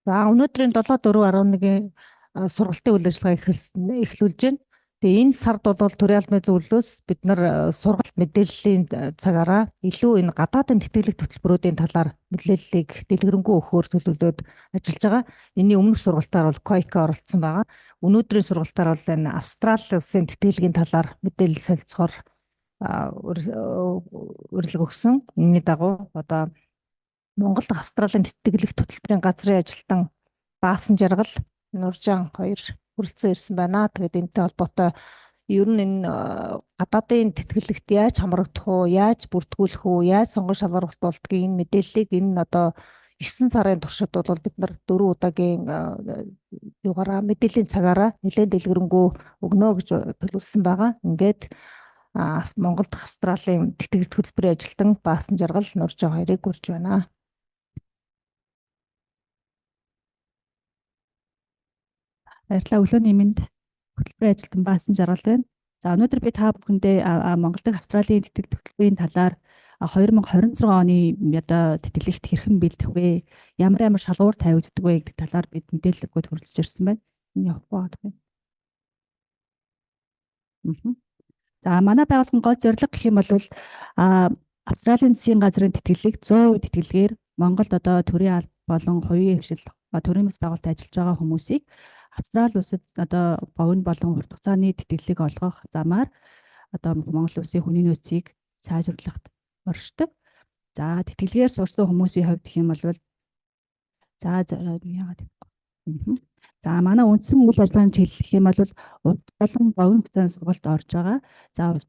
За, өнөөдрийн 7 4.11-ийн сургалтын үйл ажиллагаа эхэлсэн, эхлүүлж байна. Тэгээ энэ сард бол төрийн албаны зөвлөлөөс бид нар сургалт мэдээллийн цагаараа илүү энэ гадаадын тэтгэлэг хөтөлбөрүүдийн талаар мэдээллийг дэлгэрэнгүй өгөхөөр төлөвлөөд ажиллаж байгаа. Энэний өмнөх сургалтаар бол КОЙКО оролцсон байгаа. Өнөөдрийн сургалтаар бол энэ Австрали улсын тэтгэлгийн талаар мэдээлэл солилцохоор урилга өгсөн. Энэний дагуу одоо Монгол дахь Австралийн тэтгэлэг хөтөлбөрийн газрын ажилтан Баасан Жаргал, Нуржан хоёр хүрэлцэн ирсэн байна. Тэгээд энэтэй холбоотой ер нь энэ гадаадын тэтгэлэгт яаж хамрагдах уу, яаж бүртгүүлэх үү, яаж сонгон шалгаруулалт болдгийг энэ мэдээллийг энэ одоо 9 сарын туршид бол бид нар 4 удаагийн югаараа мэдээллийн цагаараа нэлээд дэлгэрэнгүй өгнө гэж төлөвлөсөн байгаа. Ингээд Монгол дахь Австралийн тэтгэлэг хөтөлбөрийн ажилтан Баасан Жаргал, Нуржан хоёрыг урьж байна. Баярлалаа. Өглөөний мэнд, хөтөлбөрийн ажилтан Баасан Жаргал байна. За, өнөөдөр би та бүхэндээ Монгол дахь Австралийн тэтгэлэг хөтөлбөрийн талаар, 2026 оны одоо тэтгэлэгт хэрхэн бэлдэх вэ? Ямар ямар шалгуур тавигддаг вэ гэдэг талаар бид мэдээлэл өгөхөд хүрэлцэж ирсэн байна. Энэ явахгүй байгаа юм. За, манай байгууллагын гол зорилго гэх юм бол Австралийн засгийн газрын тэтгэлэг 100% тэтгэлгээр Монголд одоо төрийн алба болон хувийн хвшил, төрийн бас байгууллагад ажиллаж байгаа хүмүүсийг Австрали улсад одоо богино болон урт хугацааны тэтгэлэг олгох замаар одоо Монгол улсын хүний нөөцийг сайжруулахад оршдог. За, тэтгэлгээр сурсан хүмүүсийн хувьд гэх юм бол за яагаад вэ? За, манай үндсэн үйл ажиллагааны чиглэл гэх юм бол урт болон богино хугацааны сургалт орж байгаа. За, урт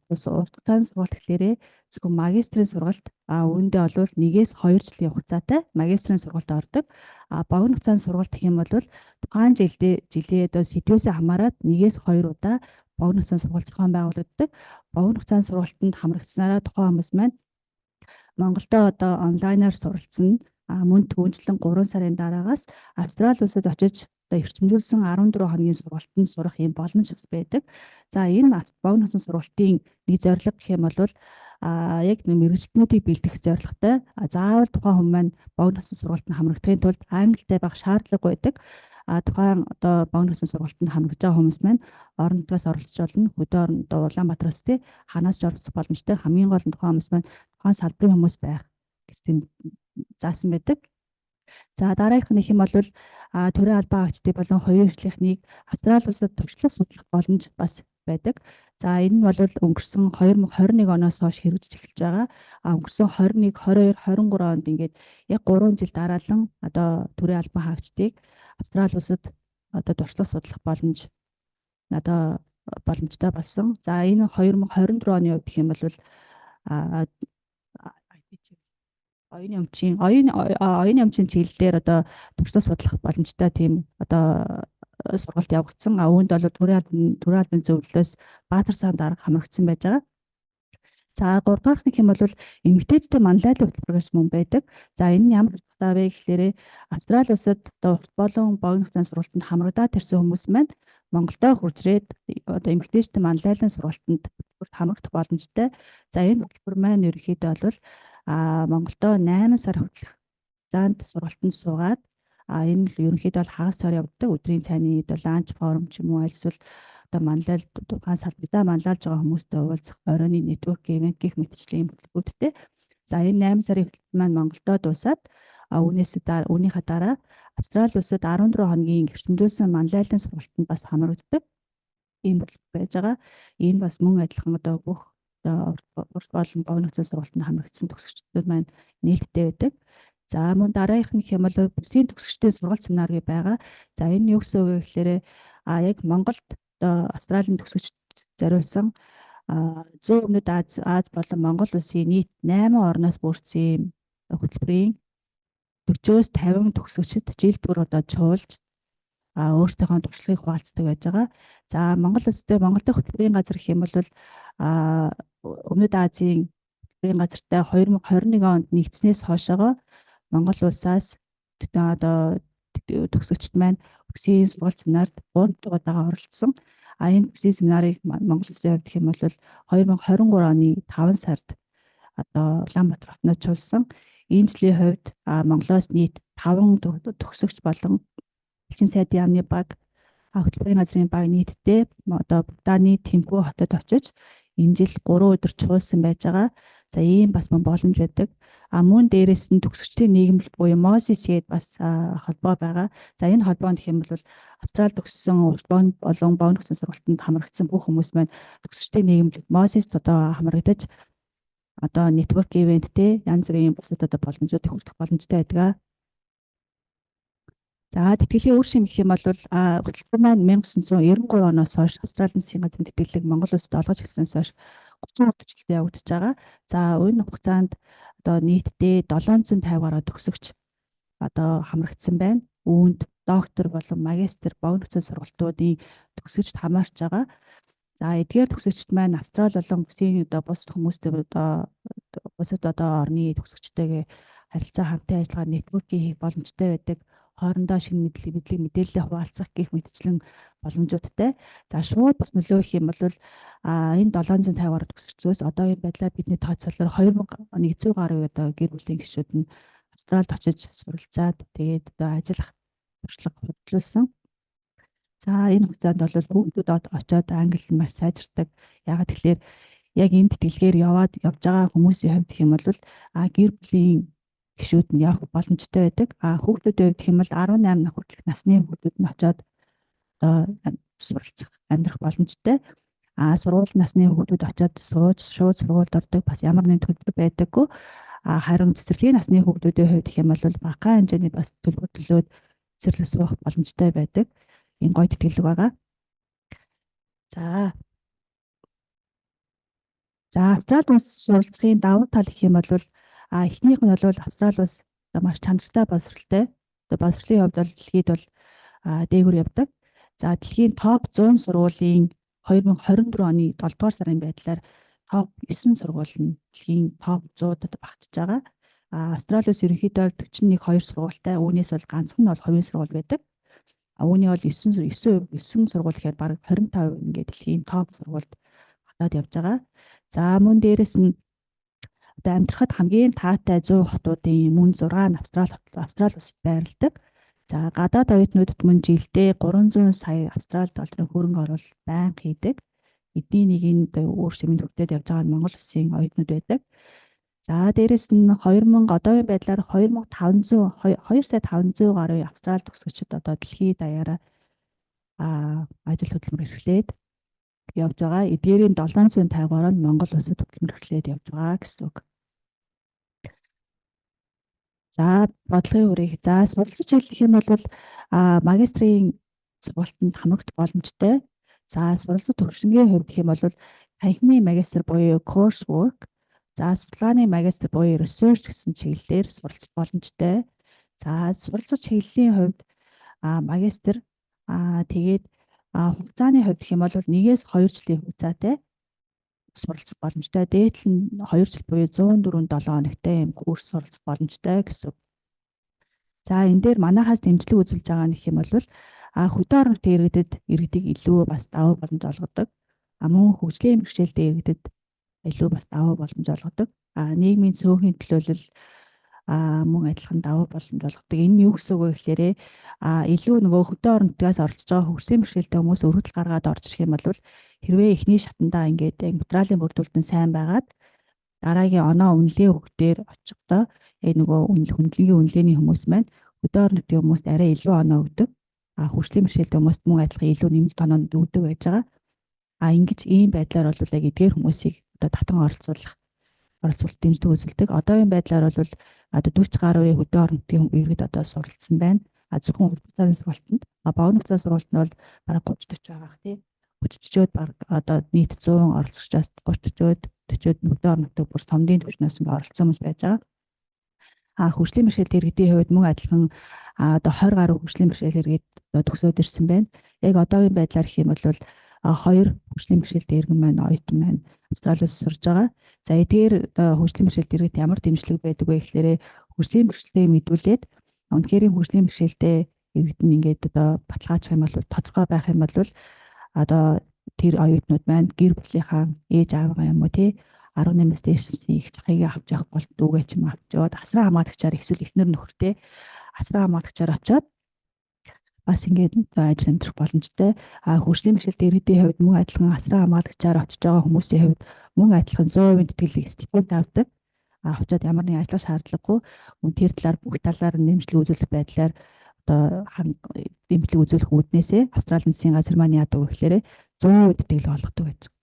хугацааны сургалт гэхлээрээ зөвхөн магистрийн сургалт, үүндээ бол 1-ээс 2 жилийн хугацаатай магистрийн сургалт ордог. Богино хугацааны сургалт гэх юм бол тухайн жилдээ жилээ одоо сэдвээсээ хамаарат 1-ээс 2 удаа богино хугацааны сургалт зохион байгуулагддаг. Богино хугацааны сургалтанд хамрагдсанараа тухайн хүмүүс маань Монголдо одоо онлайнаар суралцсан, мөн түүнчлэн 3 сарын дараагаас Австрали улсад очиж одоо эрчимжүүлсэн 14 хоногийн сургалтанд сурах юм боломж бас байдаг. За, энэ богино хугацааны сургалтын нэг зорилго гэх юм бол яг нэг мэргэжилтнүүдийг бэлдэх зорилготой. Заавал тухайн хүн маань богино хугацааны сургалтанд хамрагдахын тулд англитай байх шаардлага байдаг. Тухайн одоо богино хугацааны сургалтанд хамрагдж байгаа хүмүүс маань орон нутгаас оролцож болно. Хөдөө орон, одоо Улаанбаатар улс тий ханаас ч оролцох боломжтой. Хамгийн гол нь тухайн хүмүүс маань тухайн салбарын хүмүүс байх гэж тийм заасан байдаг. За, дараагийнх нь юм бол төрийн албан авчдыг болон хувийн хвшлийнхнийг Австрали улсад туршлага судлах боломж бас байдаг. За, энэ нь бол өнгөрсөн 2021 оноос хойш хэрэгжиж эхэлж байгаа. Өнгөрсөн 21, 22, 23 онд ингээд яг 3 жил дараалан одоо төрийн албан хаагчдыг Австрали улсад одоо туршлага судлах боломж одоо боломжтой болсон. За, энэ 2024 оны хувьд гэх юм бол оюуны өмчийн чиглэлээр одоо туршлага судлах боломжтой тийм одоо сургалт явагдсан. Үүнд бол төрийн албаны зөвлөлөөс Баатар сан дарга хамрагдсан байж байгаа. За, 3 дахь нэг юм бол эмэгтэйчүүдийн манлайлал хөтөлбөр гэж мөн байдаг. За, энэ нь ямар утгатай вэ гэхлээрээ Австрали улсад одоо урт болон богино хугацааны сургалтанд хамрагдаад ирсэн хүмүүс маань Монголдо хурж ирээд одоо эмэгтэйчүүдийн манлайлалын сургалтанд хамрагдах боломжтой. За, энэ хөтөлбөр маань ерөнхийдөө бол Монголдо 8 сар хүртэлх хугацаанд сургалтанд суугаад, энэ л ерөнхийдөө бол хагас сар явдаг. Өдрийн цайны одоо lunch forum ч юм уу, альсвал одоо манлайл тухайн салбараа манлайлж байгаа хүмүүстэй уулзах оройн network event гэх мэтчлийн хөтөлбөрүүдтэй. За, энэ 8 сарын хөтөлбөр маань Монголдо дуусаад, үүнийхээ дараа Австрали улсад 14 хоногийн эрчимжүүлсэн манлайлалын сургалтанд бас хамрагддаг ийм хөтөлбөр байж байгаа. Энэ бас мөн адилхан одоо бүх одоо урт болон богино хугацааны сургалтанд хамрагдсан төгсөгчдөр маань нээлттэй байдаг. За, мөн дараагийнх нь гэх юм бол бүсийн төгсөгчдийн сургалт семинар гэж байгаа. За, энэ юу гэсэн үг вэ гэхлээрээ яг Монголд одоо Австралийн төгсөгчд зориулсан зүүн өмнөд Ази болон Монгол улсын нийт 8 орноос бүрдсэн хөтөлбөрийн 40-оос 50 төгсөгчд жил бүр одоо чуулж өөрсдийнхөө туршлагыг хуваалцдаг байж байгаа. За, Монгол улстай Монгол дахь хөтөлбөрийн газар гэх юм бол Өмнөд Азийн хөтөлбөрийн газартай 2021 онд нэгдснээс хойшоогоо Монгол улсаас одоо төгсөгчд маань бүсийн сургалт семинарт 3 дахь удаага оролцсон. Энэ бүсийн семинарыг Монгол улсын хувьд гэх юм бол 2023 оны 5 сард одоо Улаанбаатар хотноо чуулсан. Энэ жилийн хувьд Монголоос нийт 5 төгсөгч болон элчин сайдын яамны баг, хөтөлбөрийн газрын баг нийтдээ одоо Бутаны Тимпү хотод очиж энэ жил 3 өдөр чуулсан байж байгаа. За, ийм бас мөн боломж байдаг. А мөн дээрэс нь төгсөгчдийн нийгэмлэл буюу MOSIS гээд бас холбоо байгаа. За, энэ холбоонд гэх юм бол Австрали төгссөн, урт болон богино хугацааны сургалтанд хамрагдсан бүх хүмүүс маань төгсөгчдийн нийгэмлэл MOSIS одоо хамрагдаж одоо network event те, янз бүрийн бусад одоо боломжуудыг хүртэх боломжтой байдаг. За, тэтгэлгийн үр шим гэх юм бол хөтөлбөр маань 1993 оноос хойш Австралийн засгийн газрын тэтгэлэг Монгол улсад олгож эхэлснээс хойш 30 жилдээ явагдаж байгаа. За, энэ хугацаанд одоо нийтдээ 750 гаруй төгсөгч одоо хамрагдсан байна. Үүнд доктор болон магистр, богино хугацааны сургалтуудын төгсөгчд хамаарч байгаа. За, эдгээр төгсөгчд маань Австрали болон бүсийн одоо бусад хүмүүстэй, одоо бусад одоо орны төгсөгчтэйгээ харилцаа, хамтын ажиллагаа, networking хийх боломжтой байдаг, хоорондоо шинэ мэдлэг, мэдээлэлээ хуваалцах гэх мэтчлэн боломжуудтай. За, шууд бас нөлөө гэх юм бол энэ 750 гаруй төгсөгчдөөс одоогийн байдлаар бидний тооцоололоор 2100 гаруй одоо гэр бүлийн гишүүд нь Австралид очиж суралцаад, тэгээд одоо ажиллах туршлага хөтлүүлсэн. За, энэ хугацаанд бол хүүхдүүд очоод англи нь маш сайжирдаг. Яагаад тэгэхээр яг энэ тэтгэлгээр яваад явж байгаа хүмүүсийн хувьд гэх юм бол гэр бүлийн гишүүд нь явах боломжтой байдаг. А хүүхдүүдийн хувьд гэх юм бол 18 нас хүртэлх насны хүүхдүүд нь очоод одоо суралцах, амьдрах боломжтой. А сургууль насны хүүхдүүд очоод сууж шууд сургуульд ордог, бас ямар нэгэн төлбөр байдаггүй. А харин цэцэрлэгийн насны хүүхдүүдийн хувьд гэх юм бол бага хэмжээний бас төлбөр төлөөд цэцэрлэг суух боломжтой байдаг. Энэ гоё тэтгэлэг байгаа. За. За, Австрали улс суралцахын давуу тал гэх юм бол эхнийх нь бол Австрали улс одоо маш чанартай боловсралтай. Одоо боловсролын хувьд бол дэлхийд бол дээгүүр явдаг. За, дэлхийн топ 100 сургуулийн 2024 оны 7 дугаар сарын байдлаар топ 9 сургууль нь дэлхийн топ 100-д одоо багтж байгаа. Австрали улс ерөнхийдөө 41 2 сургуультай. Үүнээс бол ганцхан нь бол хувийн сургууль байдаг. Үүний бол 9 9 9 сургууль гэхээр бараг 25% ингээд дэлхийн топ сургуульд багтаад явж байгаа. За, мөн дээрэс нь одоо амьдрахад хамгийн таатай 100 хотуудын мөн 6 нь Австрали улсад байрладаг. За, гадаад оюутнуудад мөн жилдээ 300 сая Австрали долларын хөрөнгө оруулалт байнга хийдэг. Эдний нэг нь одоо үр шимэнд хүртээд явж байгаа нь Монгол улсын оюутнууд байдаг. За, дээрэс нь 2000 одоогийн байдлаар 2500 2 сая 500 гаруй Австрали төгсөгчид одоо дэлхийд даяараа ажил хөдөлмөр эрхлээд явж байгаа. Эдгээрийн 750 гаруй нь Монгол улсад хөдөлмөр эрхлээд явж байгаа гэсэн үг. За, бодлогын үрийг, за, суралцаж хэлэх юм бол магистрийн сургалтанд хамрагдах боломжтой. За, суралцах төвшингийн хувьд гэх юм бол танхимын магистр буюу course work, за, судалгааны магистр буюу research гэсэн чиглэлээр суралцах боломжтой. За, суралцах чиглэлийн хувьд магистр, тэгээд хугацааны хувьд гэх юм бол 1-ээс 2 жилийн хугацаатай суралцах боломжтой. Дээд нь 2 жил буюу 104 7 хоногтой юм курс суралцах боломжтой гэсэн. За, энэ дээр манайхаас дэмжлэг үзүүлж байгаа нь гэх юм бол хөдөө орон нутгийн иргэдийг илүү бас давуу боломж олгодог. А мөн хөгжлийн бэрхшээлтэй иргэдэд илүү бас давуу боломж олгодог. А нийгмийн цөөнхийн төлөөлөл мөн адилхан давуу боломж олгодог. Энэ нь юу гэсэн үг вэ гэхээр илүү нөгөө хөдөө орон нутгаас оролцож байгаа хөгжлийн бэрхшээлтэй хүмүүс өргөдөл гаргаад орж ирэх юм бол хэрвээ эхний шатандаа ингээд материалын бүрдүүлэлт нь сайн байгаад дараагийн оноо үнэлгээ өгөхдөө очихдоо яг нөгөө хүндлэгийн үнэлгээний хүмүүс маань хөдөө орон нутгийн хүмүүст арай илүү оноо өгдөг. А хөгжлийн бэрхшээлтэй хүмүүст мөн адилхан илүү нэмэлт оноо өгдөг байж байгаа. А ингэж ийм байдлаар бол яг эдгээр хүмүүсийг одоо татан оролцуулалт дэмжлэг үзүүлдэг. Одоогийн байдлаар бол одоо 40 гаруй хөдөө орон нутгийн иргэд одоо суралцсан байна. А зөвхөн урт хугацааны сургалтанд, богино хугацааны сургалтанд бол бараг 30 40 байгаа х тий. 30 40-од бараг одоо нийт 100 оролцогчоос 30 40-од 40-од хөдөө орон нутаг бүр сомдын түвшнээс ингээ оролцсон хүмүүс байж байгаа. А хөгжлийн бэрхшээлтэй иргэдийн хувьд мөн адилхан одоо 20 гаруй хөгжлийн бэрхшээл иргэд төгсөөд ирсэн байна. Яг одоогийн байдлаар гэх юм бол хоёр хөгжлийн бэрхшээлтэй иргэн маань, оюутан маань Австралиас сурж байгаа. За, эдгээр одоо хөгжлийн бэрхшээлтэй иргэд ямар дэмжлэг байдаг вэ гэхлээрээ хөгжлийн бэрхшээлтэй мэдүүлээд үнэхээр хөгжлийн бэрхшээлтэй иргэд нь ингээд одоо баталгаачих юм бол, тодорхой байх юм бол одоо тэр оюутнууд маань гэр бүлийнхаа, ээж аавгаа юм уу тий, 18-аас дээшсэн их захыг авч явах бол дүүгээ ч юм авч яваад асран хамгаалагчаар эсвэл эхнэр нөхөртэй асран хамгаалагчаар очиод бас ингээд ажил амьдрах боломжтой. А хөгжлийн бэрхшээлтэй иргэдийн хувьд мөн адилхан асран хамгаалагчаар очиж байгаа хүмүүсийн хувьд мөн адилхан 100% тэтгэлэг, стипенд авдаг. А очиод ямар нэгэн ажиллах шаардлагагүй. Мөн тэр талаар, бүх талаар нэмжлэг үзүүлэх байдлаар одоо дэмжлэг үзүүлэх үүднээсээ Австралийн засгийн газар маань яадаг вэ гэхээр 100% тэтгэлэг олгодог байж байгаа.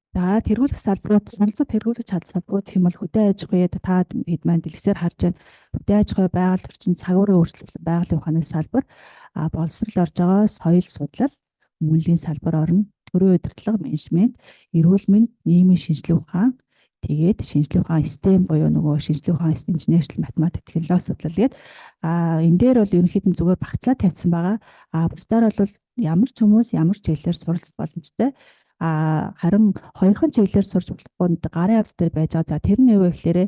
За, тэргүүлэх салбарууд, суралцах тэргүүлэх салбарууд гэх юм бол хөдөө аж ахуйд та хэд маань дэлгэцээр харж байна. Хөдөө аж ахуй, байгаль орчин, цаг уурын өөрчлөлт, байгалийн ухааны салбар, боловсрол орж байгаа, соёл судлал, мөнлийн салбар орно, төрийн удирдлага, менежмент, эрүүл мэнд, нийгмийн шинжлэх ухаан, тэгээд шинжлэх ухаан STEM буюу нөгөө шинжлэх ухаан, инженерчлэл, математик, технологи судлал гээд энэ дээр бол ерөнхийд нь зүгээр багцлаа тавьсан байгаа. А бусдаар бол ямар ч хүмүүс ямар ч чиглэлээр суралцах боломжтой. А харин хоёрхан чиглэлээр сурч болохгүй гарын авалт дээр байж байгаа. За, тэр нь юу вэ гэхээр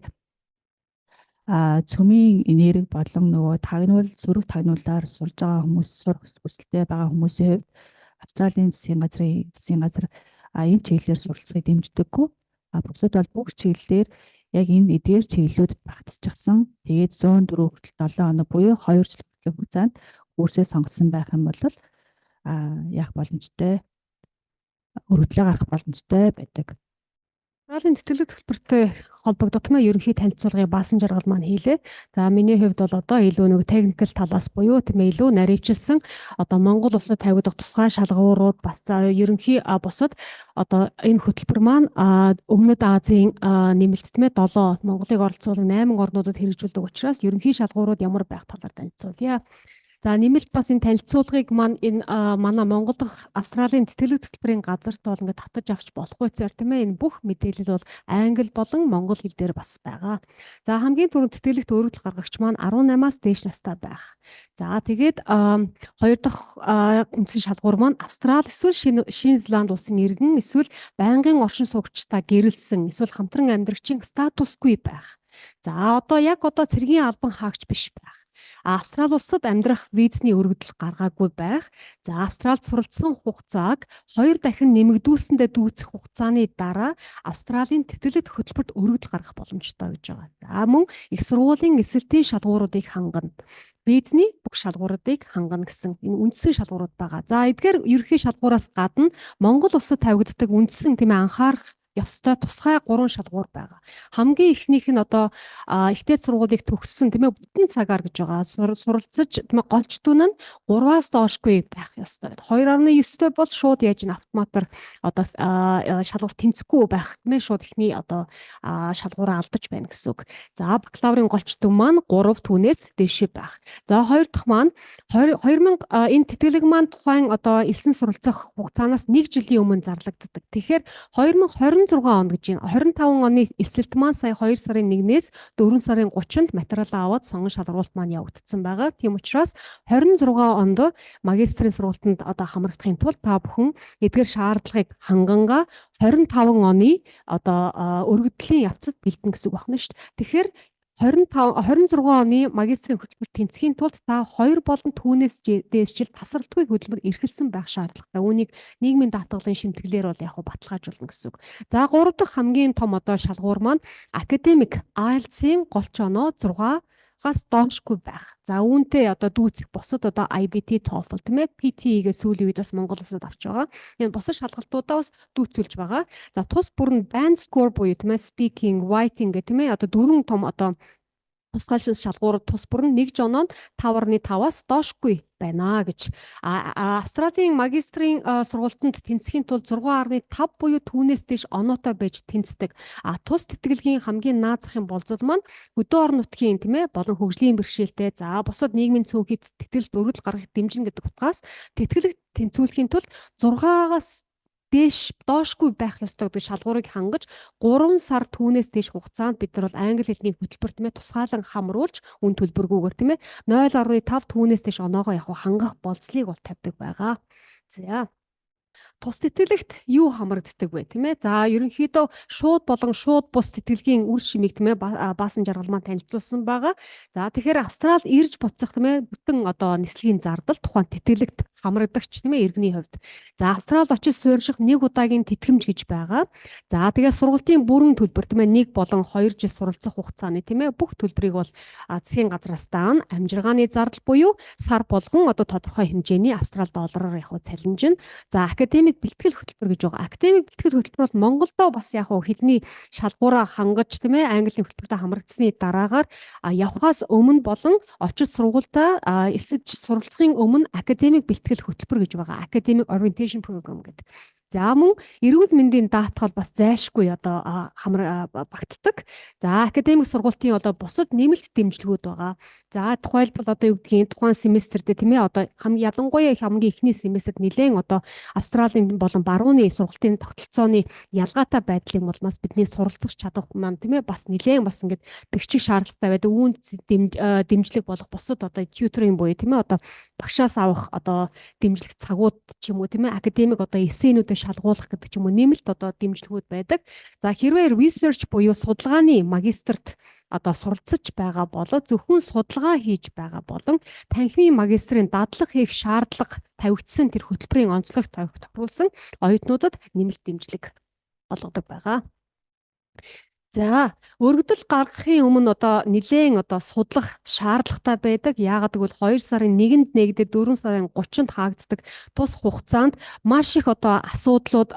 цөмийн энерги болон нөгөө тагнуул, сөрөг тагнуулаар сурж байгаа хүмүүс, сурах хүсэлтэй байгаа хүмүүсийн хувьд Австралийн засгийн газар энэ чиглэлээр суралцахыг дэмждэггүй. А бусад бол бүх чиглэлээр яг энэ эдгээр чиглэлүүдэд багтчихсан. Тэгээд 104 хүртэл 7 хоног буюу 2 жил хүртэлх хугацаанд курсээ сонгосон байх юм бол яах боломжтой, өргөдлөө гарах боломжтой байдаг. Австралийн тэтгэлэг төлбөртэй холбогдох ерөнхий танилцуулгыг Баасан жаргал маань хийлээ. За, миний хувьд бол одоо илүү нэг technical талаас буюу илүү нарийвчилсан одоо Монгол улсад тавигдах тусгай шалгуурууд, бас ерөнхий бусад одоо энэ хөтөлбөр маань Өмнөд Азийн нэмэлт 7, Монголыг оролцуулан 8 орнуудад хэрэгжүүлдэг учраас ерөнхий шалгуурууд ямар байх талаар танилцуулъя. За, нэмэлт бас энэ танилцуулгыг маань энэ манай Монгол дахь Австралийн тэтгэлэг төлбөрийн газарт бол ингээд татаж авч болохгүй цаар энэ бүх мэдээлэл бол англи болон монгол хэл дээр бас байгаа. За, хамгийн түрүүнд тэтгэлэгт өргөдөл гаргагч маань 18-аас дээш настай байх. За, тэгээд хоёр дахь үндсэн шалгуур маань Австрали эсвэл Шинэ Зеланд улсын иргэн эсвэл байнгын оршин суугчдаа гэрлэсэн эсвэл хамтран амьдрагчийн статусгүй байх. За, одоо яг одоо цэргийн албан хаагч биш байх. Австрали улсад амьдрах визний өргөдөл гаргаагүй байх. За, Австралид суралцсан хугацааг хоёр дахин нэмэгдүүлсэндээ дүйцэх хугацааны дараа Австралийн тэтгэлэг хөтөлбөрт өргөдөл гаргах боломжтой гэж байгаа. За, мөн их сургуулийн элсэлтийн шалгууруудыг хангана. Визний бүх шалгууруудыг хангана гэсэн энэ үндсэн шалгуурууд байгаа. За, эдгээр ерөнхий шалгуураас гадна Монгол улсад тавигддаг үндсэн анхаарах ёстой тусгай гурван шалгуур байгаа. Хамгийн эхнийх нь одоо их дээд сургуулийг төгссөн бүтэн цагаар гэж байгаа. Суралцаж голч дүн нь 3-аас доошгүй байх ёстой. 2.9-тэй бол шууд яаж н автоматар одоо шалгуур тэнцэхгүй байх шууд эхний одоо шалгуураа алдаж байна гэсэн үг. За, бакалаврын голч дүн маань 3 түүнээс дээшээ байх. За, хоёр дахь маань 2000 энэ тэтгэлэг маань тухайн одоо элсэн суралцах хугацаанаас 1 жилийн өмнө зарлагддаг. Тэгэхээр 2026 он гэж байна. 25 оны элсэлт маань сая 2 сарын 1-ээс 4 сарын 30-нд материалаа аваад сонгон шалгаруулалт маань явагдсан байгаа. Тийм учраас 26 онд магистрийн сургалтанд одоо хамрагдахын тулд та бүхэн эдгээр шаардлагыг хангангаа 25 оны одоо өргөдлийн явцад бэлдэнэ гэсэн үг байна шүү дээ. Тэгэхээр 25 26 оны магистрийн хөтөлбөр тэнцэхийн тулд та 2 болон түүнээс дээш жил тасралтгүй хөдөлмөр эрхэлсэн байх шаардлагатай. Үүнийг нийгмийн даатгалын шимтгэлээр бол яг баталгаажуулна гэсэн үг. За, гурав дахь хамгийн том одоо шалгуур маань academic IELTS-ийн голч оноо 6-аас доошгүй байх. За, үүнтэй одоо дүйцэх бусад одоо IBT, TOEFL, PTE-гээ сүүлийн үед бас Монгол улсад авч байгаа. Энэ бусад шалгалтуудаа бас дүйцүүлж байгаа. За, тус бүр нь band score буюу speaking, writing гэх одоо дөрвөн том одоо тусгай шалгуур тус бүр нь нэг оноонд 5.5-аас доошгүй байна гэж. А Австралийн магистрийн сургалтанд тэнцэхийн тулд 6.5 буюу түүнээс дээш оноотой байж тэнцдэг. А тус тэтгэлгийн хамгийн наад захын болзол маань хөдөө орон нутгийн болон хөгжлийн бэрхшээлтэй, за бусад нийгмийн цөөнхийд тэтгэлд өргөдөл гаргах дэмжинэ гэдэг утгаас тэтгэлэг тэнцвүүлэхийн тулд 6-аас дээш доошгүй байх ёстой гэдэг шалгуурыг хангаж 3 сар түүнээс дээш хугацаанд бид нар бол англи хэлний хөтөлбөр тусгаалan хамруулж үн төлбөргүйгээр 0.5 түүнээс дээш оноогоо яг хангах болзлыг бол тавьдаг байгаа. За, тус тэтгэлэгт юу хамрагддаг вэ? За, ерөнхийдөө шууд болон шууд бус тэтгэлгийн үр шимийг Баасан жаргал маань танилцуулсан байгаа. За, тэгэхээр Австрал ирж буцах бүтэн одоо нислэгийн зардал тухайн тэтгэлэгт Хамрагдагч, тийм ээ, иргэний хувьд. За, Австрали очиж суурьших нэг удаагийн тэтгэмж гэж байгаа. За, тэгээ сургалтын бүрэн төлбөр, тийм ээ, 1 болон 2 жил суралцах хугацааны, тийм ээ, бүх төлбөрийг бол засгийн газраас даана. Амжиргааны зардал буюу сар болгон одоо тодорхой хэмжээний австрал доллараар яг цалинжина. За, академик бэлтгэл хөтөлбөр гэж байгаа. Академик бэлтгэл хөтөлбөр бол Монголдо бас яг хэлний шалгуураа хангаж, тийм ээ, английн хөтөлбөртөө хамрагдсаны дараагаар явхаас өмнө болон очиж сургуультай элсэж суралцахын өмнө академик бэлтгэл хөтөлбөр гэж байгаа. Academic Orientation Program гэдэг. За, мөн эрүүл мэндийн даатгал бас зайлшгүй одоо хамар багтдаг. За, академик сургалтын одоо бусад нэмэлт дэмжлэгүүд байгаа. За, тухайлбал одоо юу гэдгийг тухайн семестрдээ, тийм ээ, одоо хамгийн ялангуяа хамгийн эхний семестрт нэлээд одоо Австралийн болон барууны сургалтын тогтолцооны ялгаатай байдлын улмаас бидний суралцах чадах маань, тийм ээ, бас нэлээд бас ингээд бэхжих шаардлагатай байдаг. Үүнд дэмжлэг болох бусад одоо tutoring буюу, тийм ээ, одоо багшаас авах одоо дэмжлэг цагууд ч юм уу, тийм ээ, академик одоо эссенүүдээ шалгуулах гэдэг ч юм уу, нэмэлт одоо дэмжлэгүүд байдаг. За, хэрвээ research буюу судалгааны магистрт одоо суралцаж байгаа болоо зөвхөн судалгаа хийж байгаа болон танхимын магистрийн дадлага хийх шаардлага тавигдсан тэр хөтөлбөрийн онцлог тохируулсан оюутнуудад нэмэлт дэмжлэг олгодог байгаа. За, өргөдөл гаргахын өмнө одоо нэлээн одоо судлах шаардлагатай байдаг. Яагаад гэвэл 2 сарын 1-нд нээгдээд 4 сарын 30-нд хаагддаг тус хугацаанд маш их одоо асуудлууд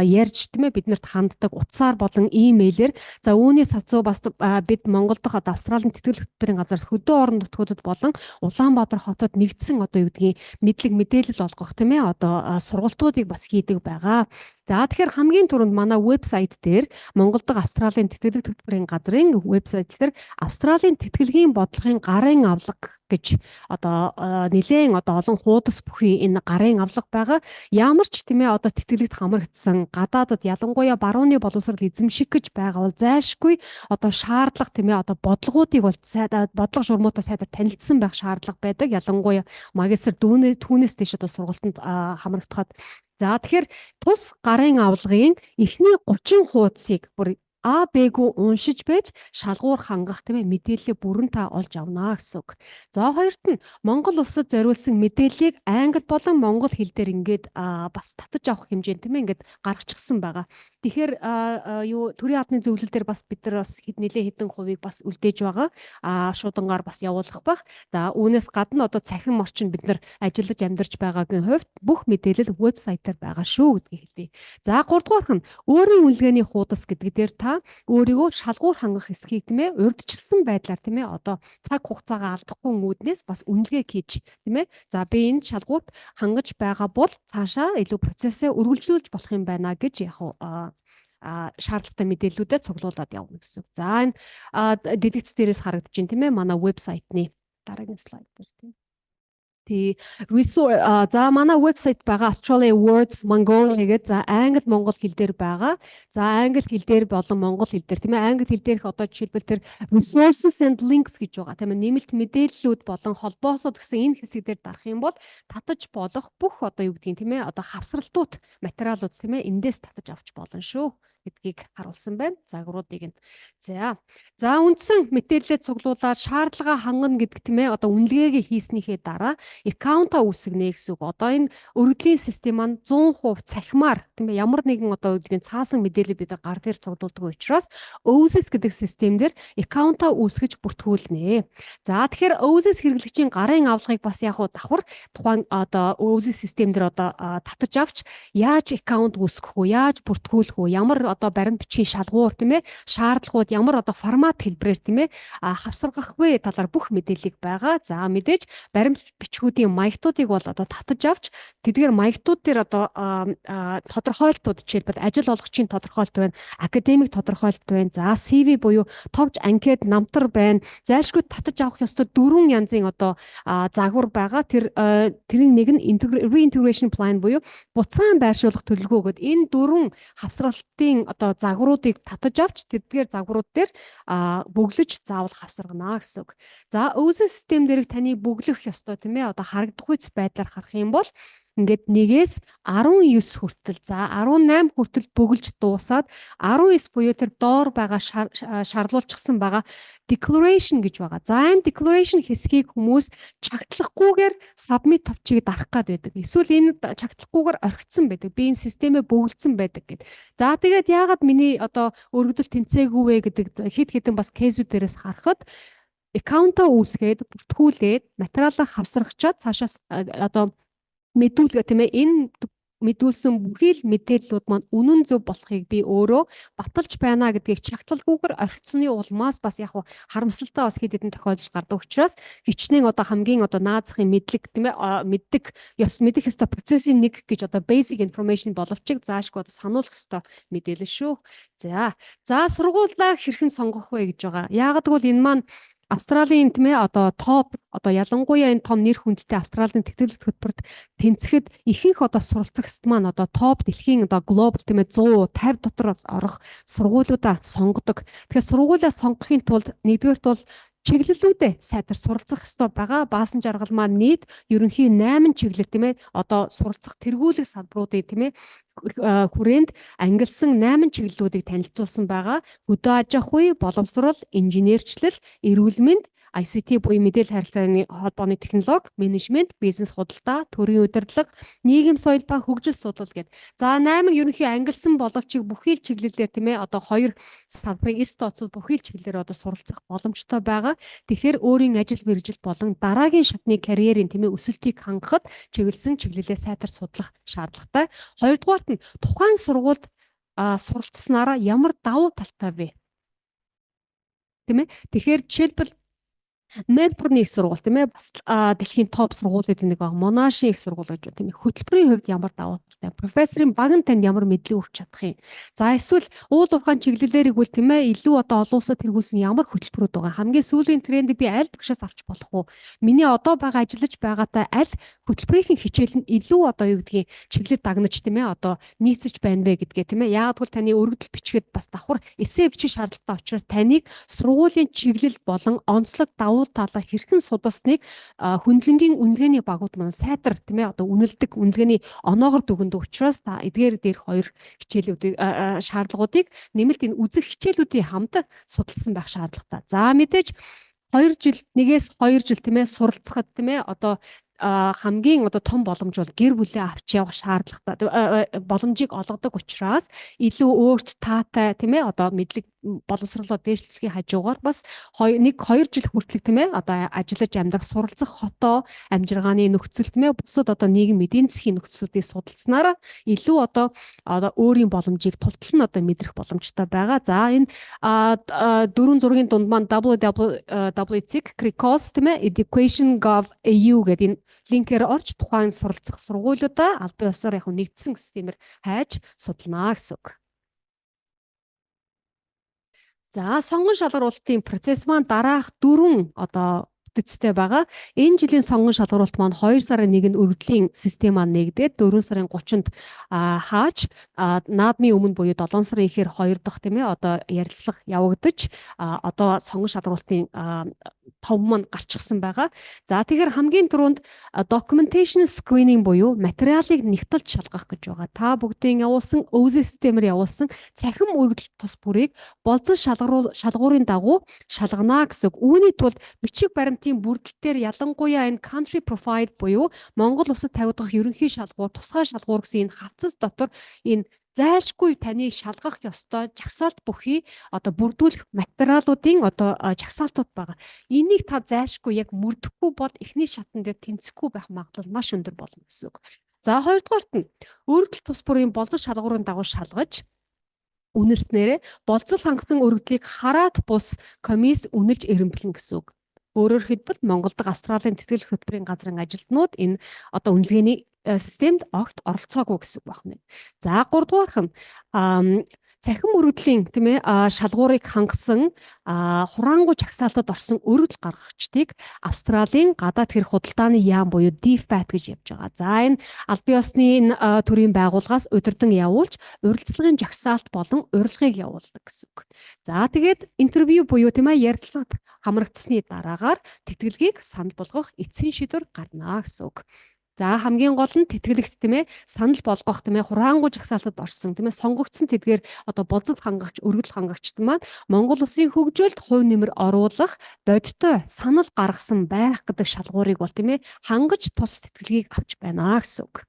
ярьж, тийм ээ, биднэрт ханддаг утсаар болон имэйлээр. За, үүний сацуу бас бид Монгол дахь одоо Австралийн тэтгэл хөтөлбөрийн газар хөдөө орон нутгуудад болон Улаанбаатар хотод нэгдсэн одоо юу гэдгийг мэдлэг мэдээлэл олгох, тийм ээ, одоо сургалтуудыг бас хийдэг байгаа. За, тэгэхээр хамгийн түрүүнд манай вебсайт дээр, Монгол дахь Австралийн тэтгэлэг хөтөлбөрийн газрын вебсайт дээр Австралийн тэтгэлгийн бодлогын гарын авлага гэж одоо нэлээн одоо олон хуудас бүхий энэ гарын авлага байгаа. Ямар ч, тийм ээ, одоо тэтгэлэгт хамрагдсан гадаадад, ялангуяа барууны боловсрол эзэмших гэж байгаа бол зайлшгүй одоо шаардлага, тийм ээ, одоо бодлогоодыг бол бодлого журмуудаа сайдар танилцсан байх шаардлага байдаг. Ялангуяа магистр дүүнээ түүнээс тийш одоо сургалтанд хамрагдахад. За, тэгэхээр тус гарын авлагын эхний 30 хуудсыг бүр А Б-г уншиж байж шалгуур хангах, тийм ээ, мэдээллийг бүрэн та олж авна гэсэн үг. За, хоёрт нь Монгол улсад зориулсан мэдээллийг англи болон монгол хэл дээр ингээд бас татаж авах хэмжээнд, тийм ээ, ингээд гаргачихсан байгаа. Тэгэхээр юу төрийн албаны зөвлөл дээр бас бид нар бас нэлээд хэдэн хувийг бас үлдээж байгаа. Шуудангаар бас явуулах бах. За, үүнээс гадна одоо цахим орчинд бид нар ажиллаж амьдарч байгаагийн хувьд бүх мэдээлэл вебсайтаар байгаа шүү гэдгийг хэлье. За, гуравдугаарх нь өөрийн үнэлгээний хуудас гэдэг дээр та өөрийгөө шалгуур хангах хэсгийг, тийм ээ, урьдчилсан байдлаар, тийм ээ, одоо цаг хугацаагаа алдахгүй үүднээс бас үнэлгээ хийж, тийм ээ, за, би энэ шалгуурт хангаж байгаа бол цаашаа илүү процессээ үргэлжлүүлж болох юм байна гэж яг шаардлагатай мэдээллүүдэд цуглуулад явна гэсэн. За, энэ дэлгэц дээрээс харагдаж байна, тийм ээ, манай вебсайтны дараагийн слайд дээр, тийм. Тий. Resource, за, манай вебсайт байгаа Australia Awards Mongolia гэдэг, за, англи монгол хэл дээр байгаа. За, англи хэл дээр болон монгол хэл дээр, тийм ээ, англи хэл дээрх одоо жишээлбэл тэр resources and links гэж байгаа. Тийм ээ, нэмэлт мэдээллүүд болон холбоосууд гэсэн энэ хэсэг дээр дарах юм бол татаж болох бүх одоо юу гэдгийг, тийм ээ, одоо хавсралтууд, материалууд, тийм ээ, эндээс татаж авч болно шүү гэдгийг харуулсан байна. Загваруудыг нь. За. За, үндсэн мэдээлэлээ цуглуулад шаардлага хангана гэдэг, тийм ээ, одоо үнэлгээгээ хийснийхээ дараа account аа үүсгэнэ гэсэн үг. Одоо энэ өргөдлийн систем маань 100% цахимаар, тийм ээ, ямар нэгэн одоо гэдгийг цаасан мэдээлэл бид гар дээр цуглуулдаг учраас OSIS гэдэг систем дээр account аа үүсгэж бүртгүүлнэ. За, тэгэхээр OSIS хэрэглэгчийн гарын авлагыг бас яг уу давхар тухайн одоо OSIS систем дээр одоо татаж авч яаж account үүсгэх үү, яаж бүртгүүлэх үү, ямар одоо баримт бичгийн шалгуур, тийм ээ, шаардлагууд, ямар одоо формат хэлбэрээр, тийм ээ, хавсаргах вэ талаар бүх мэдээллийг байгаа. За, мэдээж баримт бичгүүдийн маягтуудыг бол одоо татаж авч тэдгээр маягтууд дээр одоо тодорхойлтууд, жишээлбэл ажил олгогчийн тодорхойлт байна, академик тодорхойлт байна. За, CV буюу товч анкет, намтар байна. Зайлшгүй татаж авах ёстой дөрвөн янзын одоо загвар байгаа. Тэрний нэг нь reintegration plan буюу буцаан байршуулах төлөвлөгөө гэдэг энэ дөрвөн хавсралтын одоо загваруудыг татаж авч тэдгээр загварууд дээр бөглөж заавал хавсаргана гэсэн үг. За, OSIS систем дээрх таны бөглөх ёстой, тийм ээ, одоо харагдах үйц байдлаар харах юм бол Ингээд 1-ээс 19 хүртэл, за 18 хүртэл бөглөж дуусаад 19 буюу тэр доор байгаа шарлуулчихсан байгаа declaration гэж байгаа. За, энэ declaration хэсгийг хүмүүс чагтлахгүйгээр submit товчийг дарах гад байдаг. Эсвэл энэ чагтлахгүйгээр орхицсон байдаг. Би энэ системээ бөглөцсөн байдаг гэд. За, тэгээд яагаад миний одоо өргөдөл тэнцээгүй вэ гэдэг хэд хэдэн бас case үүд дээрээс харахад account аа үүсгээд, бүртгүүлээд, материалаа хавсрахчаад цаашаас одоо мэдүүлгээ, тийм ээ, энэ мэдүүлсэн бүхий л мэдээллүүд маань үнэн зөв болохыг би өөрөө баталж байна гэдгийг чагталгүйгээр орхицсны улмаас бас яг харамсалтай бас хэд хэдэн тохиолдол гардаг учраас хичнээн одоо хамгийн одоо наад захын мэдлэг, тийм ээ, мэддэг ёс мэдэх ёстой процессын нэг гэж одоо basic information боловч заашгүй одоо сануулах ёстой мэдээлэл шүү. За, сургуулаа хэрхэн сонгох вэ гэж байгаа. Яагаад гэвэл энэ маань Австралийн, тийм ээ, одоо топ, одоо ялангуяа энэ том нэр хүндтэй Австралийн тэтгэлэг хөтөлбөрт тэнцэхэд ихэнх одоо суралцагчид маань одоо топ дэлхийн одоо global, тийм ээ, 150 дотор орох сургуулиудаа сонгодог. Тэгэхээр сургуулиа сонгохын тулд нэгдүгээрт бол чиглэлүүдээ сайтар суралцах ёстой байгаа. Баасан жаргал маань нийт ерөнхий 8 чиглэл, тийм ээ, одоо суралцах тэргүүлэх салбаруудыг, тийм ээ, хүрээнд ангилсан 8 чиглэлүүдийг танилцуулсан байгаа. Хөдөө аж ахуй, боловсрол, инженерчлэл, эрүүл мэнд, ICT буюу мэдээлэл харилцааны холбооны технологи, менежмент, бизнес худалдаа, төрийн удирдлага, нийгэм соёл ба хөгжил судлал гэд. За, 8 ерөнхий ангилсан боловч бүхий л чиглэлээр, тийм ээ, одоо хоёр салбарын эс тооцол бүхий л чиглэлээр одоо суралцах боломжтой байгаа. Тэгэхээр өөрийн ажил мэргэжил болон дараагийн шатны карьерийн, тийм ээ, өсөлтийг хангахад чиглэсэн чиглэлээ сайтар судлах шаардлагатай. Хоёрдугаарт нь тухайн сургуульд суралцсанаараа ямар давуу талтай вэ? Тийм ээ. Тэгэхээр жишээлбэл Мельбурний их сургууль, тийм ээ, бас дэлхийн топ сургуулиудын нэг баг, Монашийн их сургууль гэж байна, тийм ээ. Хөтөлбөрийн хувьд ямар давуу талтай, профессорын баг нь танд ямар мэдлэг өгч чадах юм. За, эсвэл уул уурхайн чиглэлээр игвэл, тийм ээ, илүү одоо олон улсад тэргүүлсэн ямар хөтөлбөрүүд байгаа. Хамгийн сүүлийн трендийг би аль багшаас авч болох вэ? Миний одоо байгаа ажиллаж байгаатай аль хөтөлбөрийн хичээл нь илүү одоо юу гэдгийг чиглэл дагнаж, тийм ээ, одоо нийцэж байна вэ гэдгээ, тийм ээ. Яагаад гэвэл таны өргөдөл бичгээд бас давхар эсээ бичих шаардлагатай учраас таныг сургуулийн чиглэл болон онцлог давуу талаа хэрхэн судалсныг хөндлөнгийн үнэлгээний багууд маань сайтар, тийм ээ, одоо үнэлдэг, үнэлгээний оноогоор дүгнэдэг учраас та эдгээр дээр хоёр хичээлүүдийг, шаардлагуудыг нэмэлт энэ үзэх хичээлүүдийн хамт судалсан байх шаардлагатай. За, мэдээж 2 жил, 1-ээс 2 жил, тийм ээ, суралцахад, тийм ээ, одоо хамгийн одоо том боломж бол гэр бүлээ авч явах шаардлагатай боломжийг олгодог учраас илүү өөрт таатай, тийм ээ, одоо мэдлэг боловсролоо дээшлэхийн хажуугаар бас 1 2 жил хүртэлх, тийм ээ, одоо ажиллаж амьдрах, суралцах хотоо, амжиргааны нөхцөл, тийм ээ, бусад одоо нийгэм эдийн засгийн нөхцлүүдийг судалснараа илүү одоо өөрийн боломжийг тултал нь одоо мэдрэх боломжтой байгаа. За, энэ дөрвөн зургийн дунд маань www.cricos, тийм ээ, education.gov.au гэдэг энэ линкээр орж тухайн суралцах сургуулиудаа албан ёсоор яг нэгдсэн системээр хайж судалнаа гэсэн үг. За, сонгон шалгаруулалтын процесс маань дараах дөрвөн одоо бүтэцтэй байгаа. Энэ жилийн сонгон шалгаруулалт маань 2 сарын 1-нд өргөдлийн систем маань нээгдээд 4 сарын 30-нд хаач наадмын өмнө буюу 7 сарын эхээр 2 дахь, тийм ээ, одоо ярилцлага явагдаж одоо сонгон шалгаруулалтын том маань гарчихсан байгаа. За, тэгэхээр хамгийн түрүүнд documentation screening буюу материалыг нягталж шалгах гэж байгаа. Та бүгдийн явуулсан Aussie системээр явуулсан цахим өргөдөл тус бүрийг болзол шалгуурын дагуу шалгана гэсэн үг. Үүний тулд бичиг баримтын бүрдэлтээр ялангуяа энэ country profile буюу Монгол улсад тавигдах ерөнхий шалгуур, тусгай шалгуур гэсэн энэ хавцас дотор энэ зайлшгүй таны шалгах ёстой жагсаалт бүхий одоо бүрдүүлэх материалуудын одоо жагсаалтууд байгаа. Энийг та зайлшгүй яг мөрдөхгүй бол эхний шатан дээр тэнцэхгүй байх магадлал маш өндөр болно гэсэн үг. За, хоёрдугаарт нь өргөдөл тус бүрийн болзол шалгуурын дагуу шалгаж үнэлснээрээ болзол хангасан өргөдлийг хараад бус комисс үнэлж эрэмблэнэ гэсэн үг. Өөрөөр хэлбэл Монгол дахь Австралийн тэтгэлэг хөтөлбөрийн газрын ажилтнууд энэ одоо үнэлгээний системд огт оролцоогүй гэсэн үг байна. За, гуравдугаарх нь цахим өргөдлийн, тийм ээ, шалгуурыг хангасан хураангуй жагсаалтад орсон өргөдөл гаргагчдыг Австралийн гадаад хэрэг худалдааны яам буюу DFAT гэж явж байгаа. За, энэ албан ёсны энэ төрийн байгууллагаас удирдан явуулж урилцлагын жагсаалт болон урилгыг явуулдаг гэсэн үг. За, тэгээд интервью буюу, тийм ээ, ярилцлагад хамрагдсаны дараагаар тэтгэлгийг санал болгох эцсийн шийдвэр гарна гэсэн үг. За, хамгийн гол нь тэтгэлэгт, тийм ээ, санал болгох, тийм ээ, хураангуй жагсаалтад орсон, тийм ээ, сонгогдсон тэдгээр одоо болзол хангагч, өргөдөл хангагчид маань Монгол улсын хөгжилд хувь нэмэр оруулах бодиттой санал гаргасан байх гэдэг шалгуурыг бол, тийм ээ, хангаж тус тэтгэлгийг авч байна гэсэн үг.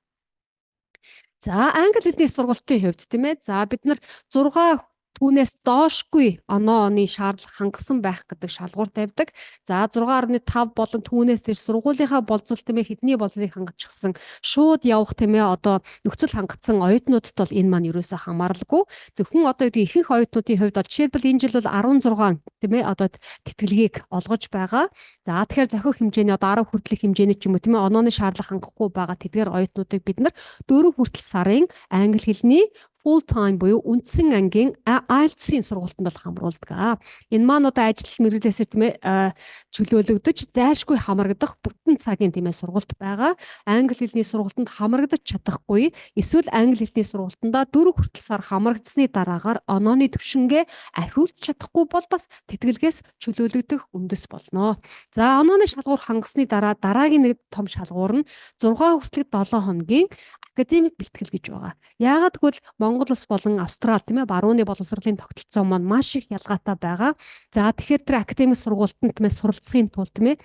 За, англи хэлний сургалтын хувьд, тийм ээ, за, бид нар 6 түүнээс доошгүй онооны шаардлага хангасан байх гэдэг шалгуур тавьдаг. За, 6.5 болон түүнээс дээш сургуулийнхаа болзол, тийм ээ, хэдний болзлыг хангажчихсан, шууд явах, тийм ээ, одоо нөхцөл хангацсан оюутнуудад бол энэ маань ерөөсөө хамааралгүй. Зөвхөн одоо гэдэг ихэнх оюутнуудын хувьд бол жишээлбэл энэ жил бол 16, тийм ээ, одоо тэтгэлгийг олгож байгаа. За, тэгэхээр зохих хэмжээний одоо 10 хүртэлх хэмжээний ч юм уу, тийм ээ, онооны шаардлага хангахгүй байгаа тэдгээр оюутнуудыг бид нар 4 хүртэл сарын англи хэлний full time буюу үндсэн ангийн IELTS-ийн сургалтанд бол хамруулдаг. Энэ маань одоо ажил мэргэжлээсээ, тийм ээ, чөлөөлөгдөж зайлшгүй хамрагдах бүтэн цагийн, тийм ээ, сургалт байгаа. Англи хэлний сургалтанд хамрагдаж чадахгүй эсвэл англи хэлний сургалтандаа 4 хүртэл сар хамрагдсаны дараагаар онооны түвшингээ ахиулж чадахгүй бол бас тэтгэлгээс чөлөөлөгдөх үндэс болно. За, онооны шалгуур хангасны дараа дараагийн нэг том шалгуур нь 6 хүртэлх 7 хоногийн академик бэлтгэл гэж байгаа. Яагаад гэвэл Монгол улс болон Австрал, тийм ээ, барууны боловсролын тогтолцоо маань маш их ялгаатай байгаа. За, тэгэхээр тэр академик сургуультанд, тийм ээ, суралцахын тулд, тийм ээ,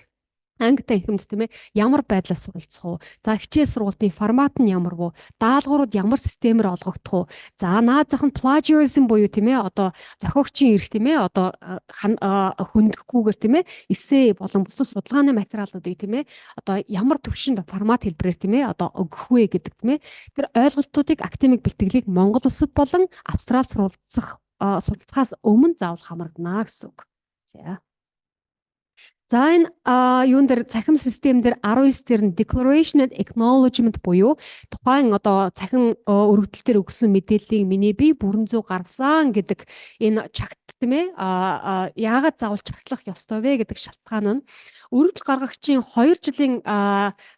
анги танхимд, тийм ээ, ямар байдлаар суралцах уу? За, хичээл сургалтын формат нь ямар вэ? Даалгаврууд ямар системээр олгогдох уу? За, наад зах нь plagiarism буюу, тийм ээ, одоо зохиогчийн эрх, тийм ээ, одоо хөндөөхгүйгээр, тийм ээ, эссе болон бусад судалгааны материалуудыг, тийм ээ, одоо ямар төвшөнд формат хэлбэрээр, тийм ээ, одоо өгөх вэ гэдэг, тийм ээ, тэр ойлголтуудыг, академик бэлтгэлийг Монгол улсад болон Австрал суралцахаас өмнө заавал хамрагдана гэсэн үг. За. За, энэ юун дээр, цахим систем дээр 19 дээр нь declaration and acknowledgement буюу тухайн одоо цахим өргөдөл дээр өгсөн мэдээллийг миний бие бүрэн зөв гаргасан гэдэг энэ чагт, тийм ээ, яагаад заавал чагтлах ёстой вэ гэдэг шалтгаан нь өргөдөл гаргагчийн 2 жилийн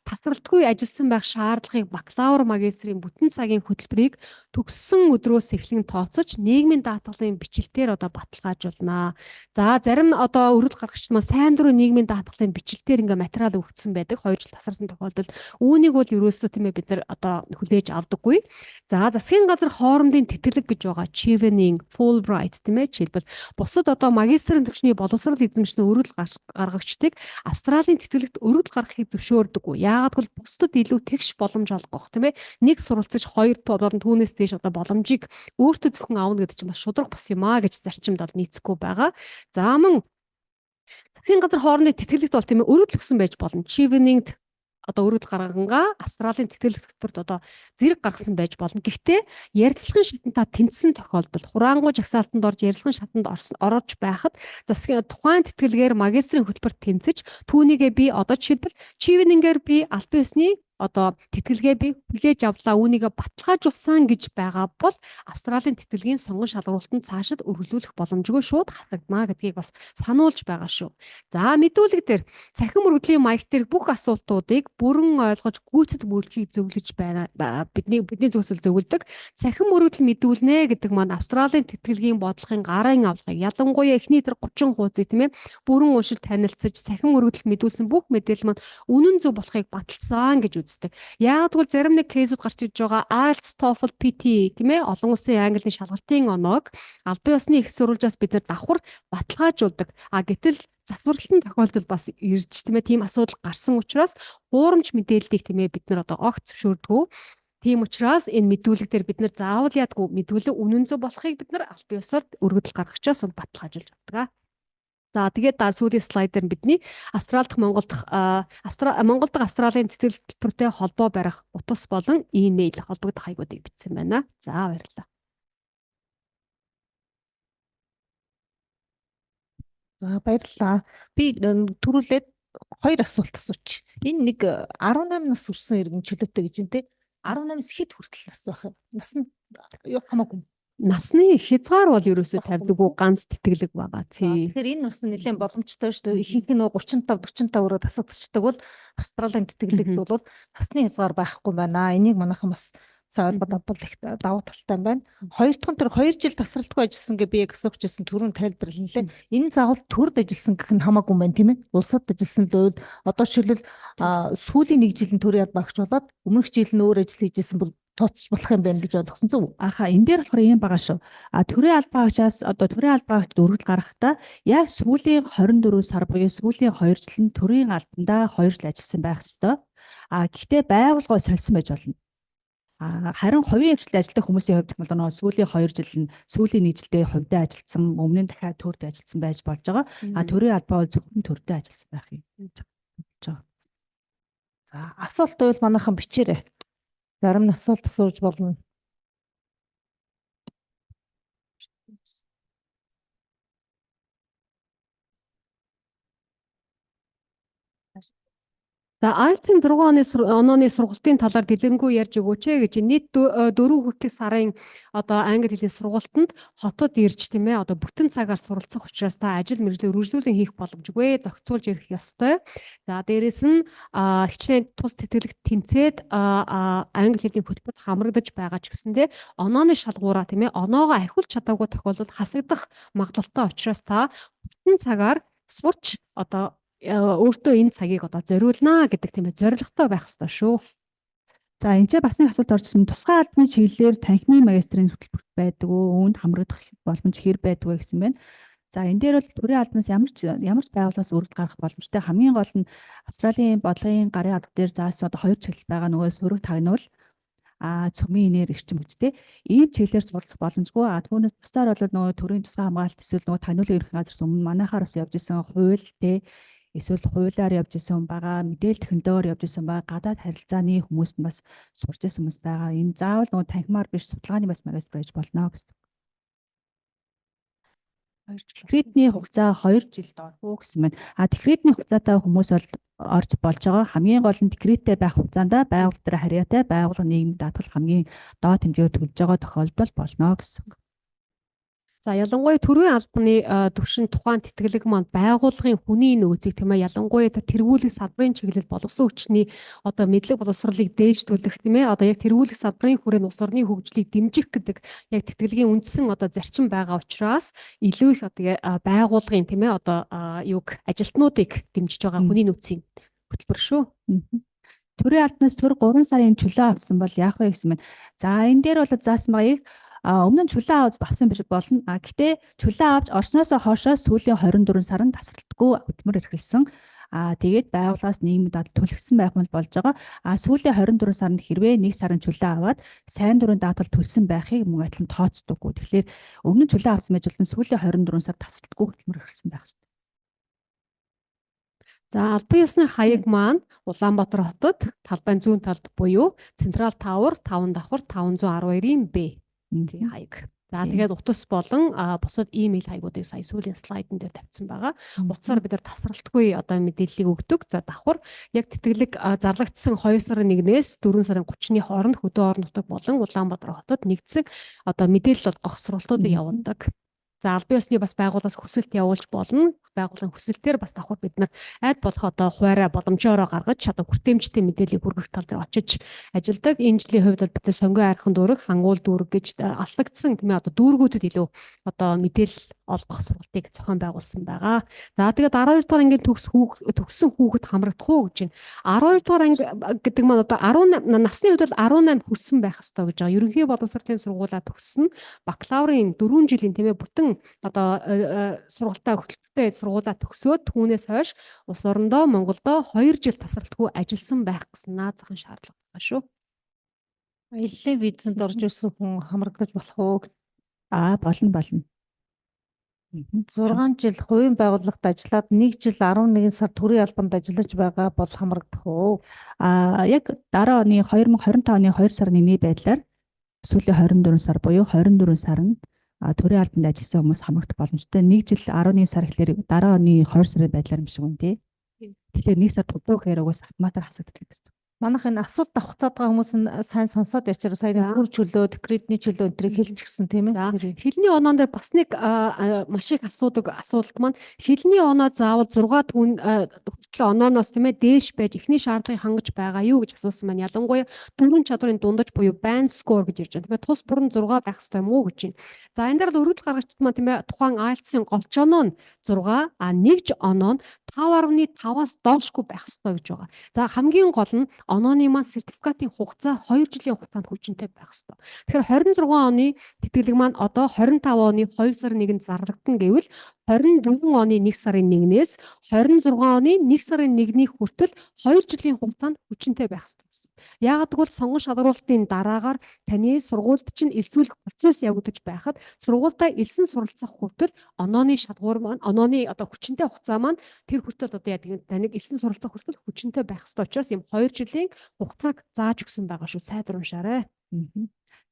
тасралтгүй ажилласан байх шаардлагыг бакалавр, магистрийн бүтэн цагийн хөтөлбөрийг төгссөн өдрөөс эхлэн тооцож нийгмийн даатгалын бичлэлтээр одоо баталгаажуулнаа. За, зарим одоо өргөдөл гаргагч маань сайн дурын нийгмийн даатгалын бичлэлтээр ингээ материал өгсөн байдаг. 2 жил тасарсан тохиолдолд үүнийг бол ерөөсөө, тийм ээ, бид нар одоо хүлээж авдаггүй. За, засгийн газар хоорондын тэтгэлэг гэж байгаа. Chevening, Fulbright, тийм ээ, жишээлбэл бусад одоо магистрийн түвшний боловсрол эзэмшсэн өргөдөл гаргагчдыг Австралийн тэтгэлэгт өргөдөл гаргахыг зөвшөөрдөггүй. Яагаад гэвэл бусдад илүү тэгш боломж олгох, тийм ээ. Нэг суралцагч хоёр болон түүнээс дээш одоо боломжийг өөртөө зөвхөн авна гэдэг чинь бас шударга бус юм а гэж зарчимд бол нийцэхгүй байгаа. За, мөн засгийн газар хоорондын тэтгэлэгт бол, тийм ээ, өргөдөл өгсөн байж болно. Chevening одоо өргөдөл гаргангаа Австралийн тэтгэлэг хөтөлбөрт одоо зэрэг гаргасан байж болно. Гэхдээ ярилцлагын шатантаа тэнцсэн тохиолдолд, хураангуй жагсаалтанд орж ярилцлагын шатанд орж байхад засгийн тухайн тэтгэлгээр магистрийн хөтөлбөрт тэнцэж түүнийгээ би одоо жишээлбэл Chevening-ээр би албан ёсны одоо тэтгэлгээ би хүлээж авлаа, үүнийгээ баталгаажуулсан гэж байгаа бол Австралийн тэтгэлгийн сонгон шалгаруулалтанд цаашид үргэлжлүүлэх боломжгүй, шууд хасагдана гэдгийг бас сануулж байгаа шүү. За, мэдүүлэг дээр цахим өргөдлийн маяг дээр бүх асуултуудыг бүрэн ойлгож гүйцэд мөрдлөхийг зөвлөж байна. Бидний зүйлсэл зөвлөдөг. Цахим өргөдөл мэдүүлнэ гэдэг маань Австралийн тэтгэлгийн бодлогын гарын авлагыг, ялангуяа эхний тэр 30 хуудсыг, тийм ээ, бүрэн уншил танилцаж цахим өргөдөл мэдүүлсэн бүх мэдээлэл маань үнэн зөв болохыг баталсан гэж үздэг. Яагаад гэвэл зарим нэг case үүд гарч ирж байгаа. IELTS, TOEFL, PTE, тийм ээ, олон улсын английн шалгалтын оноог албан ёсны их сурвалжаас бид нар давхар баталгаажуулдаг. А гэтэл засварлалтын тохиолдол бас ирж, тийм ээ, тийм асуудал гарсан учраас хуурамч мэдээллийг, тийм ээ, бид нар одоо огт зөвшөөрдөггүй. Тийм учраас энэ мэдүүлэг дээр бид нар заавал яадгүй мэдүүлэг үнэн зөв болохыг бид нар албан ёсоор өргөдөл гаргахчаас баталгаажуулж авдаг. За, тэгээд сүүлийн слайд дээр бидний Австрали дахь Монгол дахь Монгол дахь Австралийн тэтгэл төлбөртэй холбоо барих утас болон имэйл холбогдох хаягуудыг бичсэн байна. За, баярлалаа. За, баярлалаа. Би түрүүлээд хоёр асуулт асууч. Энэ нэг 18 нас хүрсэн иргэн чөлөөтэй гэж юм те. 18-аас хэд хүртэл нас байх юм? Нас нь юу хамаагүй. Насны хязгаар бол ерөөсөө тавьдаггүй, ганц тэтгэлэг байгаа. Тий. Тэгэхээр энэ бас нэлээд боломжтой шүү дээ. Ихэнх нь 35 45 өрөө тасагдчихдаг бол Австралийн тэтгэлэгт бол насны хязгаар байхгүй байна. Энийг манайхан бас Сайн ойлгоод авбал их давуу талтай юм байна. Хоёр дахь нь тэр 2 жил тасралтгүй ажилласан гэж би яг асуух гэсэн түрүүн тайлбарлана лээ. Энэ заавал төрд ажилласан гэх нь хамаагүй юм байна, тийм ээ. Улсад ажилласан л одоо жишээлбэл сүүлийн нэг жил нь төрийн албаа агч болоод өмнөх жил нь өөр ажил хийжсэн бол тооцож болох юм байна гэж ойлгосон зөв үү? Аха, энэ дээр болохоор ийм байгаа шүү. А төрийн албаа агчаас одоо төрийн албаа агчд өргөдөл гаргахдаа яг сүүлийн 24 сар буюу сүүлийн 2 жил нь төрийн албандаа 2 жил ажилласан байх ёстой. А гэхдээ байгууллагаа сольсон байж болно. А харин хувийн хвшлд ажилладаг хүмүүсийн хувьд бол нөгөө сүүлийн 2 жил нь сүүлийн 1 жилдээ хувьдаа ажилласан, өмнө нь дахиад төрд ажилласан байж болж байгаа. А төрийн албаа бол зөвхөн төрдөө ажилласан байх юм. За, асуулт байвал манайхан бичээрэй. Зарим нь асуулт асууж болно. За, IELTS-ийн 6 оны онооны сургалтын талаар дэлгэрэнгүй ярьж өгөөч ээ гэж нийт 4 хүртэлх сарын одоо англи хэлний сургалтанд хотод ирж, тийм ээ, одоо бүтэн цагаар суралцах учраас та ажил мэргэжлээ үргэлжлүүлэн хийх боломжгүй, зохицуулж ирэх ёстой. За, дээрэс нь хичнээн тус тэтгэлэгт тэнцээд англи хэлний хөтөлбөрт хамрагдаж байгаа ч гэсэндээ онооны шалгуураа, тийм ээ, оноогоо ахиулж чадаагүй тохиолдолд хасагдах магадлалтай учраас та бүтэн цагаар сурч одоо өөртөө энэ цагийг одоо зориулнаа гэдэг, тийм ээ, зорилготой байх ёстой шүү. За, энэ ч бас нэг асуулт орчихсон. Тусгай албаны чиглэлээр танхимын магистрийн хөтөлбөрт байдаг уу? Үүнд хамрагдах боломж хэр байдаг вэ гэсэн байна. За, энэ дээр бол төрийн албанаас ямар ч байгууллагаас өргөдөл гаргах боломжтой. Хамгийн гол нь Австралийн бодлогын гарын алба дээр заасан одоо хоёр чиглэл байгаа. Нөгөө сөрөг тагнуул, цөмийн инээр эрчим хүчтэй ийм чиглэлээр суралцах боломжгүй. А түүнээс бусдаар бол нөгөө төрийн тусгай хамгаалалт эсвэл нөгөө тагнуулын ерөнхий газар өмнө манайхаар бас явж исэн хууль те, эсвэл хуулиар явж исэн байгаа, мэдээлэл технологиор явж исэн байгаа, гадаад харилцааны хүмүүст нь бас сурч исэн хүмүүс байгаа. Энэ заавал нөгөө танхимаар биш, судалгааны бас магистр байж болно гэсэн. Декретний хугацаа 2 жил дорх уу гэсэн байна. А декретний хугацаатай хүмүүс бол орж болж байгаа. Хамгийн гол нь декреттэй байх хугацаанд байгууллага дээр харьяатай байгууллага нийгмийн даатгал хамгийн доод хэмжээгээр төлж байгаа тохиолдол болно гэсэн. За, ялангуяа төрийн албаны төвшин тухайн тэтгэлэг маань байгууллагын хүний нөөцийг, тийм ээ, ялангуяа тэр тэргүүлэх салбарын чиглэл боловсон хүчний одоо мэдлэг боловсролыг дээшлүүлэх, тийм ээ, одоо яг тэргүүлэх салбарын хүрээнд улс орны хөгжлийг дэмжих гэдэг яг тэтгэлгийн үндсэн одоо зарчим байгаа учраас илүү их одоо байгууллагын, тийм ээ, одоо юуг ажилтнуудыг дэмжиж байгаа хүний нөөцийн хөтөлбөр шүү. Төрийн албанаас төр 3 сарын чөлөө авсан бол яах вэ гэсэн байна. За, энэ дээр бол заасан байгааг өмнө нь чөлөө авч авсан биш болно. А гэтээ чөлөө авч орсноосоо хоошоо сүүлийн 24 сарнд тасралтгүй хөдөлмөр эрхэлсэн. А тэгээд байгууллагаас нийгмийн даатгал төлөгдсөн байх нь болж байгаа. А сүүлийн 24 сарнд хэрвээ нэг сарын чөлөө аваад сайн дурын даатгал төлсөн байхыг мөн адилхан тооцдоггүй. Тэгэхээр өмнө нь чөлөө авсан байж болно, сүүлийн 24 сар тасралтгүй хөдөлмөр эрхэлсэн байх ёстой. За, албан ёсны хаяг маань Улаанбаатар хотод талбайн зүүн талд буюу Централ Tower 5 давхар 512-ийн Б тийм хаяг. За, тэгээд утас болон бусад имэйл хаягуудыг сая сүүлийн слайдн дээр тавьсан байгаа. Утсаар бид нар тасралтгүй одоо мэдээллийг өгдөг. За, давхар яг тэтгэлэг зарлагдсан 2 сарын 1-ээс 4 сарын 30-ны хооронд хөдөө орон нутаг болон Улаанбаатар хотод нэгдсэн одоо мэдээлэл олгох сургалтуудыг явуулдаг. За, албан ёсны бас байгууллагаас хүсэлт явуулж болно. Байгууллагын хүсэлтээр бас давхар бид нар айд болох одоо хуваараа боломжоороо гаргаж одоо хүртээмжтэй мэдээллийг хүргэх тал дээр очиж ажилладаг. Энэ жилийн хувьд бол бид Сонгон айрхан дүүрэг, Хангуул дүүрэг гэж алслагдсан, тийм ээ, одоо дүүргүүдэд илүү одоо мэдээлэл олгох сургалтыг зохион байгуулсан байгаа. За, тэгээд 12 дугаар ангийн төгссөн хүүхэд хамрагдах уу гэж байна. 12 дугаар анги гэдэг маань одоо 18 насны хувьд бол 18 хүрсэн байх ёстой гэж байгаа. Ерөнхий боловсролын сургуулаа төгссөн, бакалаврын 4 жилийн, тийм ээ, бүтэн одоо сургалтаа хөтөлбөртэй сургуулаа төгсөөд түүнээс хойш улс орондоо Монголдо 2 жил тасралтгүй ажилласан байх гэсэн наад захын шаардлага байгаа шүү. Аяллаа визэнд орж ирсэн хүн хамрагдаж болох уу? Аа, болно, болно. 6 жил хувийн байгууллагт ажиллаад 1 жил 11 сар төрийн албанд ажиллаж байгаа бол хамрагдах уу? А яг дараа оны 2025 оны 2 сарын 1-ний байдлаар сүүлийн 24 сар буюу 24 сар нь төрийн албанд ажилласан хүмүүс хамрагдах боломжтой. 1 жил 11 сар гэхлээр дараа оны 2 сарын байдлаар юм шиг байна тий. Тэгэхээр 1 сар дутуу гэхээр угаас автоматар хасагддаг гэсэн. Манайх энэ асуулт авах цаад байгаа хүмүүс нь сайн сонсоод ячаар сая За. төр чөлөө, декретний чөлөө энэ тэрийг хэлчихсэн, тийм За. ээ. Хэлний оноон дээр бас нэг маш их асуудаг асуулт маань хэлний оноо заавал 6 түн хүртэл хүртэл онооноос, тийм ээ, дээш байж эхний шаардлагыг хангаж байгаа юу гэж асуусан маань. Ялангуяа дөрвөн чадварын дундаж буюу band score гэж ярьж байна. Тийм ээ, тус бүрэн 6 байх ёстой юм уу гэж байна. За, энэ дээр л өргөдөл гаргагчид маань, тийм ээ, тухайн IELTS-ийн голч оноо нь 6, а нэгж оноо нь 5.5-аас доошгүй байх ёстой гэж байгаа. За, хамгийн гол нь онооны маань сертификатын хугацаа 2 жилийн хугацаанд хүчинтэй байх ёстой. Тэгэхээр 26 оны тэтгэлэг маань одоо 25 оны 2 сарын 1-нд зарлагдана гэвэл 24 оны 1 сарын 1-ээс 26 оны 1 сарын 1-ний хүртэл 2 жилийн хугацаанд хүчинтэй байх ёстой гэсэн. Яагаад гэвэл сонгон шалгаруулалтын дараагаар таны сургуульд чинь элсүүлэх процесс явагдаж байхад сургуультай элсэн суралцах хүртэл онооны шалгуур маань, онооны одоо хүчинтэй хугацаа маань тэр хүртэл одоо яадаг юм, таныг элсэн суралцах хүртэл хүчинтэй байх ёстой учраас ийм 2 жилийн хугацааг зааж өгсөн байгаа шүү. Сайдар уншаарай.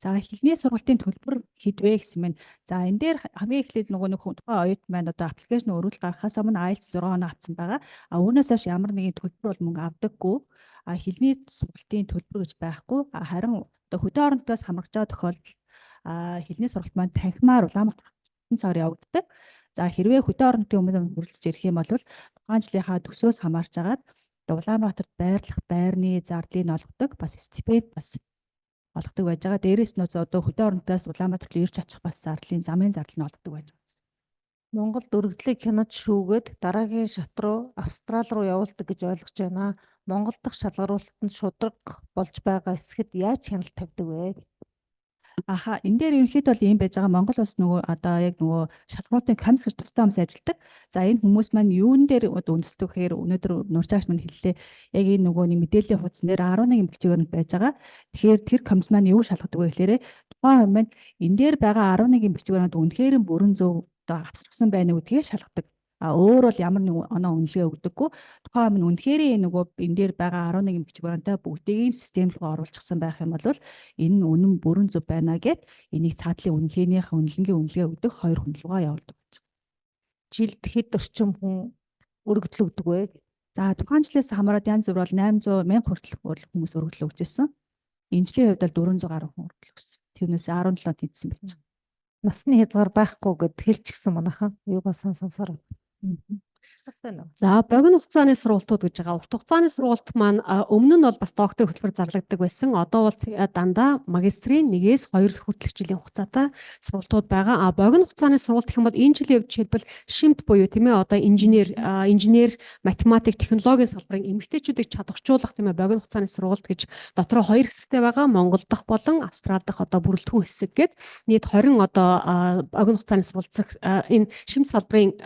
За, хэлний сургалтын төлбөр хэд вэ гэсэн мэн. За, энэ дээр хамгийн эхлээд нөгөө нэг тухайн оюутан маань одоо application өргөдөл гаргахаас өмнө IELTS 6 оноо авсан байгаа. А үүнээс хойш ямар нэгэн төлбөр бол мөнгө авдаггүй. А хэлний сургалтын төлбөр гэж байхгүй. А харин одоо хөдөө орон нутгаас хамрагдж байгаа тохиолдолд хэлний сургалт маань танхимаар Улаанбаатар цагаар явагддаг. За, хэрвээ хөдөө орон нутгийн хүмүүс хүрэлцэж ирэх юм бол тухайн жилийнхаа төсвөөс хамаарч агаад одоо Улаанбаатарт байрлах байрны зардлыг олгодог, бас стипенд бас олгодог байж байгаа. Дээрээс нь одоо хөдөө орон нутгаас Улаанбаатар руу ирж очих бас зардлын, замын зардал нь олгодог байж байгаа. Монголд өргөдлийг хянаж шүүгээд дараагийн шат руу, Австрал руу явуулдаг гэж ойлгож байна. Монгол дахь шалгаруулалтанд шударга болж байгаа эсэхэд яаж хяналт тавьдаг вэ? Аха, энэ дээр ерөнхийдөө бол ийм байж байгаа. Монгол улс нөгөө одоо яг нөгөө шалгаруулалтын комисс гэж тусдаа хүмүүс ажилладаг. За, энэ хүмүүс маань юун дээр үндэслэх гэхээр өнөөдөр Нуржаагч маань хэллээ. Яг энэ нөгөө нэг мэдээллийн хуудсан дээр 11 бичгээр нь байж байгаа. Тэгэхээр тэр комисс маань юу шалгадаг вэ гэхээр тухайн хүн маань энэ дээр байгаа 11 бичгээр нь үнэхээр бүрэн зөв одоо авсарсан байна уу гэдгийг шалгадаг. А өөр бол ямар нэг оноо үнэлгээ өгдөггүй. Тухайн хүн үнэхээр нөгөө энэ дээр байгаа 11 бичиг баримтаа бүгдийг систем рүү оруулчихсан байх юм бол энэ нь үнэн бүрэн зөв байна гэд энийг цаатлын үнэлгээнийх үнэлэнгийн үнэлгээ өгдөг хоёр хүн рүүгээ явуулдаг гэж. Жилд хэд орчим хүн өргөдөл өгдөг вэ? За, тухайн жилээс хамаарат янз бүр бол 800 мянга хүртэл хүмүүс өргөдөл өгч ирсэн. Энэ жилийн хувьд бол 400 гаруй хүн өргөдөл өгсөн. Тэрнээс 17 тэнцсэн байж байгаа. Насны хязгаар байхгүй гэд хэлчихсэн манайхан. Юугаа сан сонсоор. За, богино хугацааны сургалтууд гэж байгаа. Урт хугацааны сургалт маань өмнө нь бол бас доктор хөтөлбөр зарлагдаг байсан. Одоо бол дандаа магистрийн 1-ээс 2 хүртэлх жилийн хугацаатай сургалтууд байгаа. А богино хугацааны сургалт гэх юм бол энэ жилийн хувьд жишээлбэл шимт буюу, тийм ээ, одоо инженер, математик, технологийн салбарын эмэгтэйчүүдийг чадварчуулах, тийм ээ, богино хугацааны сургалт гэж дотроо хоёр хэсэгтэй байгаа. Монгол дахь болон Австрали дахь одоо бүрэлдэхүүн хэсэг гээд нийт 20 одоо богино хугацааны сургалт энэ шимт салбарын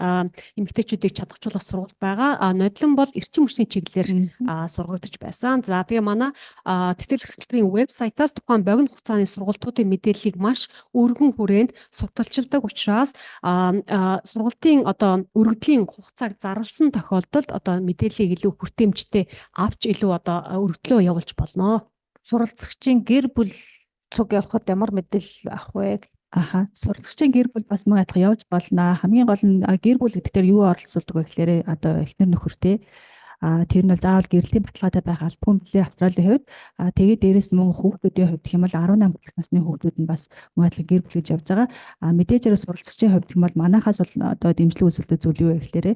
эмэгтэйчүүдийг чадварчуулах сургалт байгаа. А нодлон бол эрчим хүчний чиглэлээр сургагдаж байсан. За, тэгээ манай тэтгэлэг хөтөлбөрийн вебсайтаас тухайн богино хугацааны сургалтуудын мэдээллийг маш өргөн хүрээнд сурталчилдаг учраас сургалтын одоо өргөдлийн хугацааг зарласан тохиолдолд одоо мэдээллийг илүү хүртээмжтэй авч илүү одоо өргөдлөө явуулж болно. Суралцагчийн гэр бүл цуг явахад ямар мэдээлэл авах вэ? Аха, суралцагчийн гэр бүл бас мөн адилхан явж болно. Хамгийн гол нь гэр бүл гэдэг дээр юу оролцуулдаг вэ гэхээр одоо эхнэр нөхөртэй. А тэр нь бол заавал гэрлийн баталгаатай байх албагүй мөлий Австралийн хувьд. А тэгээд дээрэс мөн хүүхдүүдийн хувьд гэх юм бол 18 хүртэлх насны хүүхдүүд нь бас мөн адилхан гэр бүл гэж явж байгаа. А мэдээж хэрэг суралцагчийн хувьд гэх юм бол манайхаас бол одоо дэмжлэг үзүүлдэг зүйл юу вэ гэхээр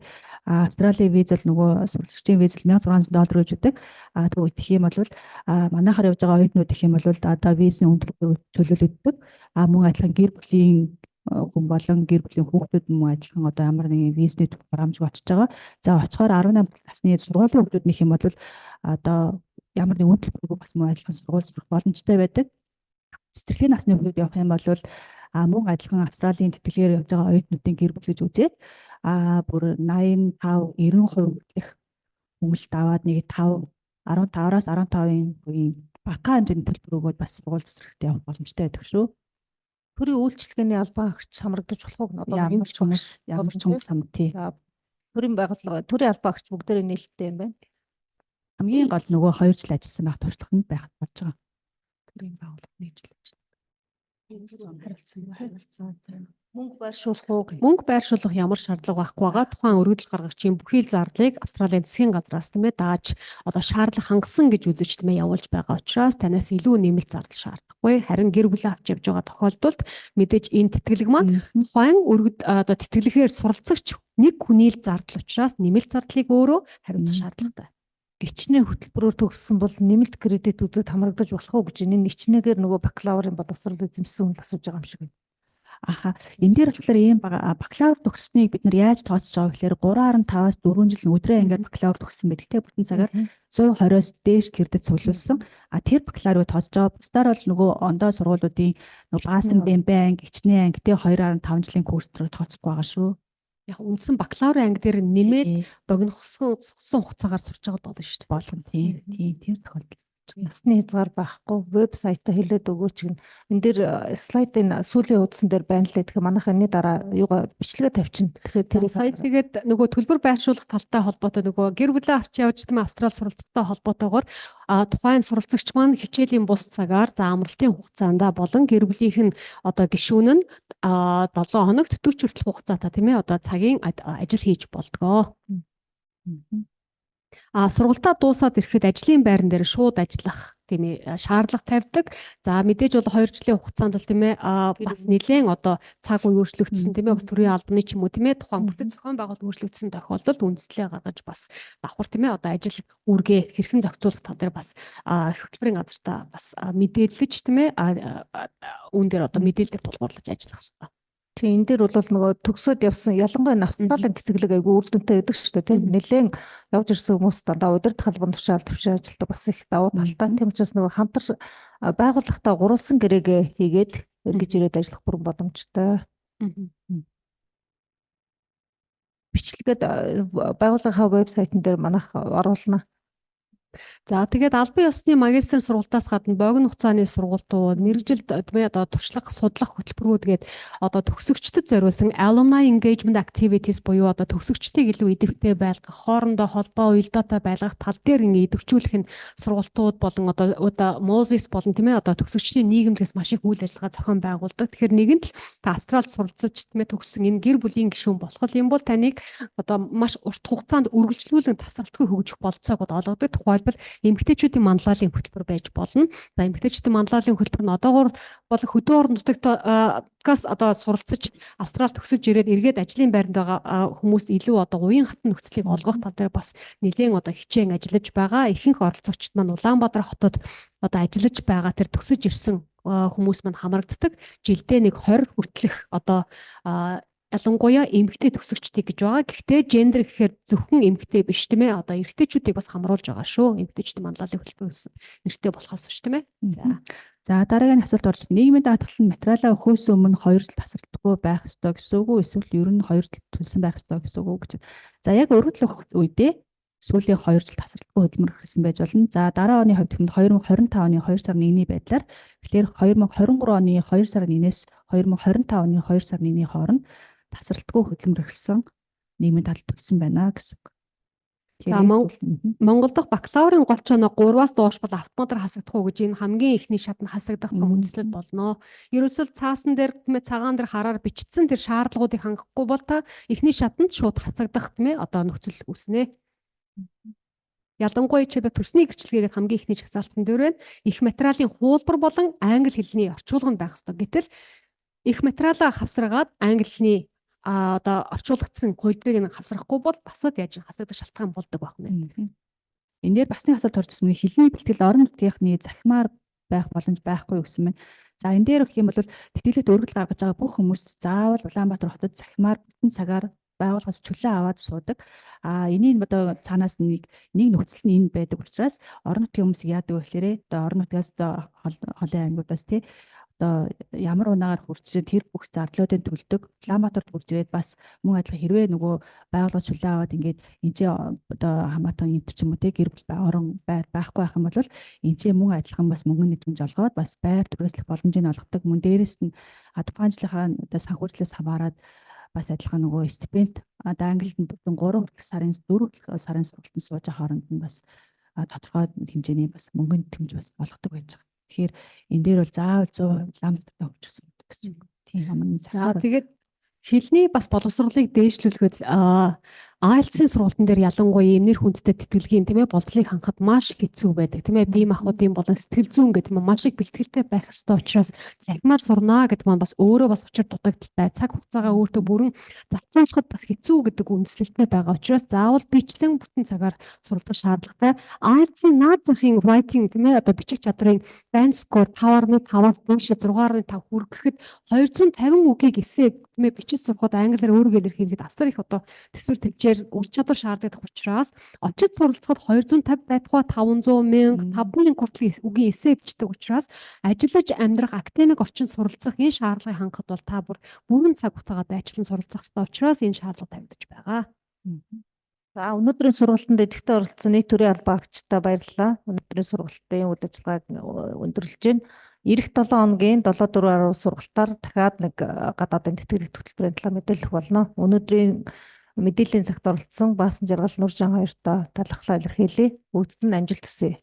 Австралийн виз бол нөгөө суралцагчийн виз бол 1600 доллар гэж өгдөг. А тэгэх юм бол манайхаар явж байгаа оюутнууд гэх юм бол одоо визний үнэ төлөөлөгддөг. А мөн адилхан гэр бүлийн хүн болон гэр бүлийн хүүхдүүд мөн адилхан одоо ямар нэгэн визний хурамжгүй очиж байгаа. За, очихоор 18 насны сургуулийн хүүхдүүд нэх юм бол одоо ямар нэгэн үнэ төлбөргүй бас мөн адилхан сургууль сурах боломжтой байдаг. Цэцэрлэгийн насны хүүхдүүд явах юм бол мөн адилхан Австралийн тэтгэлгээр явж байгаа оюутнуудын гэр бүл гэж үзээд бүр 85 90% хүртэлх хөнгөлөлт аваад нэг 5 15-аас 15-ын үеийн бага хэмжээний төлбөр өгөөд бас сургууль цэцэрлэгт явах боломжтой байдаг шүү. Төрийн үйлчилгээний албан агч хамрагдаж болох уу? Одоо Ямар ч хүмүүс, ямар ч хүмүүс тий. Төрийн байгууллага, төрийн албан агч бүгдээрээ нээлттэй юм байна. Хамгийн гол нөгөө 2 жил ажилласан байх туршлага нь байх болж байгаа. Төрийн байгууллага нийтлэл хариуцсан хариуцсан. Мөнгө байршуулах уу? Мөнгө байршуулах ямар шаардлага байхгүй байгаа. Тухайн өргөдөл гаргагчийн бүхий л зардлыг Австралийн засгийн газраас, тийм ээ, дааж одоо шаардлага хангасан гэж үзэж, тийм ээ, явуулж байгаа учраас танаас илүү нэмэлт зардал шаардахгүй. Харин гэр бүлээ авч явж байгаа тохиолдолд мэдээж энэ тэтгэлэг маань тухайн өргөд одоо тэтгэлгээр суралцагч Нэг хүний л зардал учраас нэмэлт зардлыг өөрөө хариуцах шаардлагатай. Ичнээ хөтөлбөрөөр төгссөн бол нэмэлт кредит үзээд хамрагдаж болох уу гэж энэ ичнээгээр нөгөө бакалаврын боловсрол эзэмшсэн хүн л асууж байгаа юм шиг байна. Аха. Энэ дээр болохоор ийм байгаа. Бакалавр төгссөнийг бид нар яаж тооцож байгаа вэ гэхээр 3.5-аас 4 жил өдрөө ангиар бакалавр төгссөн байдаг те бүтэн цагаар 120-оос дээш кредит цуглуулсан. А тэр бакалаврыг тооцож байгаа. Бусдаар бол нөгөө ондоо сургуулиудын нөгөө баасан бэмбэ анги, ичнээ анги те 2.5 жилийн курс руу тооцохгүй байгаа шүү. Яг үндсэн бакалаврын анги дээр нэмээд богинохсон хугацаагаар сурч байгаа болно шүү дээ. Болно тийм тийм тэр тохиолдолд. Насны хязгаар байхгүй вебсайтаа хэлээд өгөөч гэн. Энэ дээр слайдын сүүлийн хуудсан дээр байна лээ. Тэгэхээр манайх энэний дараа юугаа бичлэгээ тавьчихна. Тэгэхээр Тэр тэрийг сая тэгээд нөгөө төлбөр байршуулах талтай холбоотой нөгөө гэр бүлээ авч явж тийм Австрали суралцахтай холбоотойгоор тухайн суралцагч маань хичээлийн бус цагаар за амралтын хугацаанд болон гэр бүлийнх нь одоо гишүүн нь 7 хоногт 40 хүртэл хугацаатай тийм одоо цагийн ажил хийж болдгоо. Сургалтаа дуусаад ирэхэд ажлын байран дээр шууд ажиллах тийм шаардлага тавьдаг. За мэдээж бол 2 жилийн хугацаанд бол тийм бас нэлээд одоо цаг үе өөрчлөгдсөн тийм бас төрийн албаны ч юм уу тийм тухайн бүтэц зохион байгуулалт өөрчлөгдсөн тохиолдолд үндэслэлээ гаргаж бас давхар тийм одоо ажил үүргээ хэрхэн зохицуулах тал дээр бас хөтөлбөрийн газартаа бас мэдээлэж тийм үүн дээр одоо мэдээлэлээр тулгуурлаж ажиллах хэрэгтэй. Тийм энэ дээр бол нөгөө төгсөөд явсан ялангуяа Австралийн тэтгэлэг айгүй үр дүнтэй байдаг шүү дээ тийм нэлээд явж ирсэн хүмүүс дандаа удирдах албан тушаал төвшин ажилтдаг бас их давуу талтай. Тийм учраас нөгөө хамтар байгууллагатай гурвалсан гэрээгээ хийгээд эргэж ирээд ажиллах бүрэн боломжтой. Бичлэгээд байгууллагынхаа вебсайтн дээр манайх оруулна. За тэгээд албан ёсны магистрийн сургалтаас гадна богино хугацааны сургалтууд, мэргэжил тийм одоо туршлага судлах хөтөлбөрүүд гээд одоо төгсөгчдөд зориулсан alumni engagement activities буюу одоо төгсөгчдийг илүү идэвхтэй байлгах, хоорондоо холбоо уялдаатай байлгах тал дээр ингээ идэвхжүүлэх нь сургалтууд болон одоо Moses болон тийм одоо төгсөгчдийн нийгэмлэгээс маш их үйл ажиллагаа зохион байгуулдаг. Тэгэхээр нэгэн л та Австралид суралцаж тийм төгссөн энэ гэр бүлийн гишүүн болох юм бол таныг одоо маш урт хугацаанд үргэлжлүүлэн тасралтгүй хөгжих болцоог олгодог. Тухайлбал эмэгтэйчүүдийн манлайлалын хөтөлбөр байж болно. За эмэгтэйчүүдийн манлайлалын хөтөлбөр нь одоогоор бол хөдөө орон нутагтаас одоо суралцаж Австрал төгсөж ирээд эргээд ажлын байранд байгаа хүмүүст илүү одоо уян хатан нөхцөлийг олгох тал дээр бас нэлээд одоо хичээн ажиллаж байгаа. Ихэнх оролцогчид маань Улаанбаатар хотод одоо ажиллаж байгаа тэр төгсөж ирсэн хүмүүс маань хамрагддаг. Жилдээ нэг 20 хүртэлх одоо ялангуяа эмэгтэй төгсөгчдийг гэж байгаа. Гэхдээ гендер гэхээр зөвхөн эмэгтэй биш тийм ээ. Одоо эрэгтэйчүүдийг бас хамруулж байгаа шүү. Эмэгтэйчдийн манлайлалын хөтөлбөр гэсэн нэртэй болохоос биш тийм ээ. За. За дараагийн асуулт орж нийгмийн даатгал нь материалаа өгөхөөс өмнө 2 жил тасралтгүй байх ёстой гэсэн үг үү? Эсвэл ер нь 2 жил төлсөн байх ёстой гэсэн үг үү гэж. За яг өргөдөл өгөх үедээ сүүлийн 2 жил тасралтгүй хөдөлмөр хэрэгсэн байж болно. За дараа оны хувьд 2025 оны 2 сарын 1-ний байдлаар тэгэхээр 2023 оны 2 сарын 1-ээс 2025 оны 2 сарын 1-ний хооронд тасралтгүй хөдөлмөр эрхэлсэн нийгмийн талд төлсөн байна гэсэн үг. За Монгол дахь бакалаврын гол чоноо 3-аас доош бол автоматар хасагдах уу гэж энэ хамгийн эхний шатнд хасагдах том үзлэл болно. Ерөөсөл цаасан дээр тийм цагаан дээр хараар бичсэн тэр шаардлагуудыг хангахгүй бол та эхний шатанд шууд хасагдах тийм одоо нөхцөл үүснэ. Ялангуяа чи төрсний гэрчлэгээ хамгийн эхний жагсаалтан дээр байна. Их материалын хуулбар болон англи хэлний орчуулга нь байх ёстой. Гэтэл их материалаа хавсаргаад англи хэлний одоо орчуулгдсан хувилбарыг нь хавсрахгүй бол бас л яаж хасагдах шалтгаан болдог байх нэ. Энэ дээр бас нэг асуулт орж ирсэн. Хэлний бэлтгэл орон нутгийнхны захимаар байх боломж байхгүй гэсэн мэн. За энэ дээр гэх юм бол тэтгэлэгт өргөдөл гаргаж байгаа бүх хүмүүс заавал Улаанбаатар хотод захимаар бүтэн цагаар байгууллагаас чөлөө аваад суудаг. А энэний одоо цаанаас нэг нэг нөхцөл нь энэ байдаг учраас орон нутгийн хүмүүс яадаг вэ гэхээр одоо орон нутгаас одоо холын аймагудаас тий одоо ямар унаагаар хурж ирээд тэр бүх зардлуудыг төлдөг. Улаанбаатарт хурж ирээд бас мөн адилхан хэрвээ нөгөө байгууллага чөлөө аваад ингээд энэ ч одоо хамаатан энэ ч юм уу те гэр бүл орон байр байхгүй байх юм бол энэ ч мөн адилхан бас мөнгөний мэдрэмж олгоод бас байр түрээслэх боломжийг олгодог. Мөн дээрэс нь тухайн жилийнхаа одоо санхүүжлээс хамаарат бас адилхан нөгөө стипенд одоо англид нь бүтэн 3 сарын 4 сарын сургалтанд сууж байгаа хооронд нь бас тодорхой хэмжээний бас мөнгөний тэтгэмж бас олгодог байж байгаа. Тэгэхээр энэ дээр бол заавал 100% ламттай хөгжсөн гэсэн. Тийм ямар За тэгээд хэлний бас боловсролыг дээшлүүлэхэд IELTS-ийн сургалтын дээр ялангуяа ийм нэр хүндтэй тэтгэлгийн, тийм ээ, болзлыг хангахад маш хэцүү байдаг, тийм ээ. Бие махбодын болон сэтгэл зүйн гэдэг юм маш их бэлтгэлтэй байх ёстой учраас цахимаар сурнаа гэдэг маань бас өөрөө бас учир дутагдалтай. Цаг хугацаагаа өөртөө бүрэн зарцуулахад бас хэцүү гэдэг үндслэлтэй байгаа учраас заавал бичлэн бүтэн цагаар суралцах шаардлагатай. IELTS-ийн наад захын writing, тийм ээ, одоо бичих чадрын band score 5.5-аас дээш 6.5 хүргэхэд 250 үгийг эссе, тийм ээ, бичиж сурахад, англиар өөрийгөө илэрхийлэхэд асар их одоо төсвөр төвчээр ур чадвар шаардлагатай учраас очиж суралцахад 250 байтугай 500 мянга, 5000 хүртэл үгийн эссе бичдэг учраас ажиллаж амьдрах, академик орчинд суралцах энэ шаардлагыг хангахад бол та бүр бүрэн цаг хугацаагаа дайчлан суралцах ёстой учраас энэ шаардлага тавигдаж байгаа. За, өнөөдрийн сургалтанд идэвхтэй оролцсон нийт төрийн албан агчдаа баярлалаа. Өнөөдрийн сургалтын үйл ажиллагааг өндөрлөж байна. Ирэх 7 хоногийн 7 4 10 сургалтаар дахиад нэг гадаадын тэтгэлэг хөтөлбөрийн талаар мэдээлэх болно. Өнөөдрийн мэдээллийн цагт оролцсон Баасан Жаргал, Нуржан хоёртоо талархлаа илэрхийлье. Бүгдэд нь амжилт хүсье.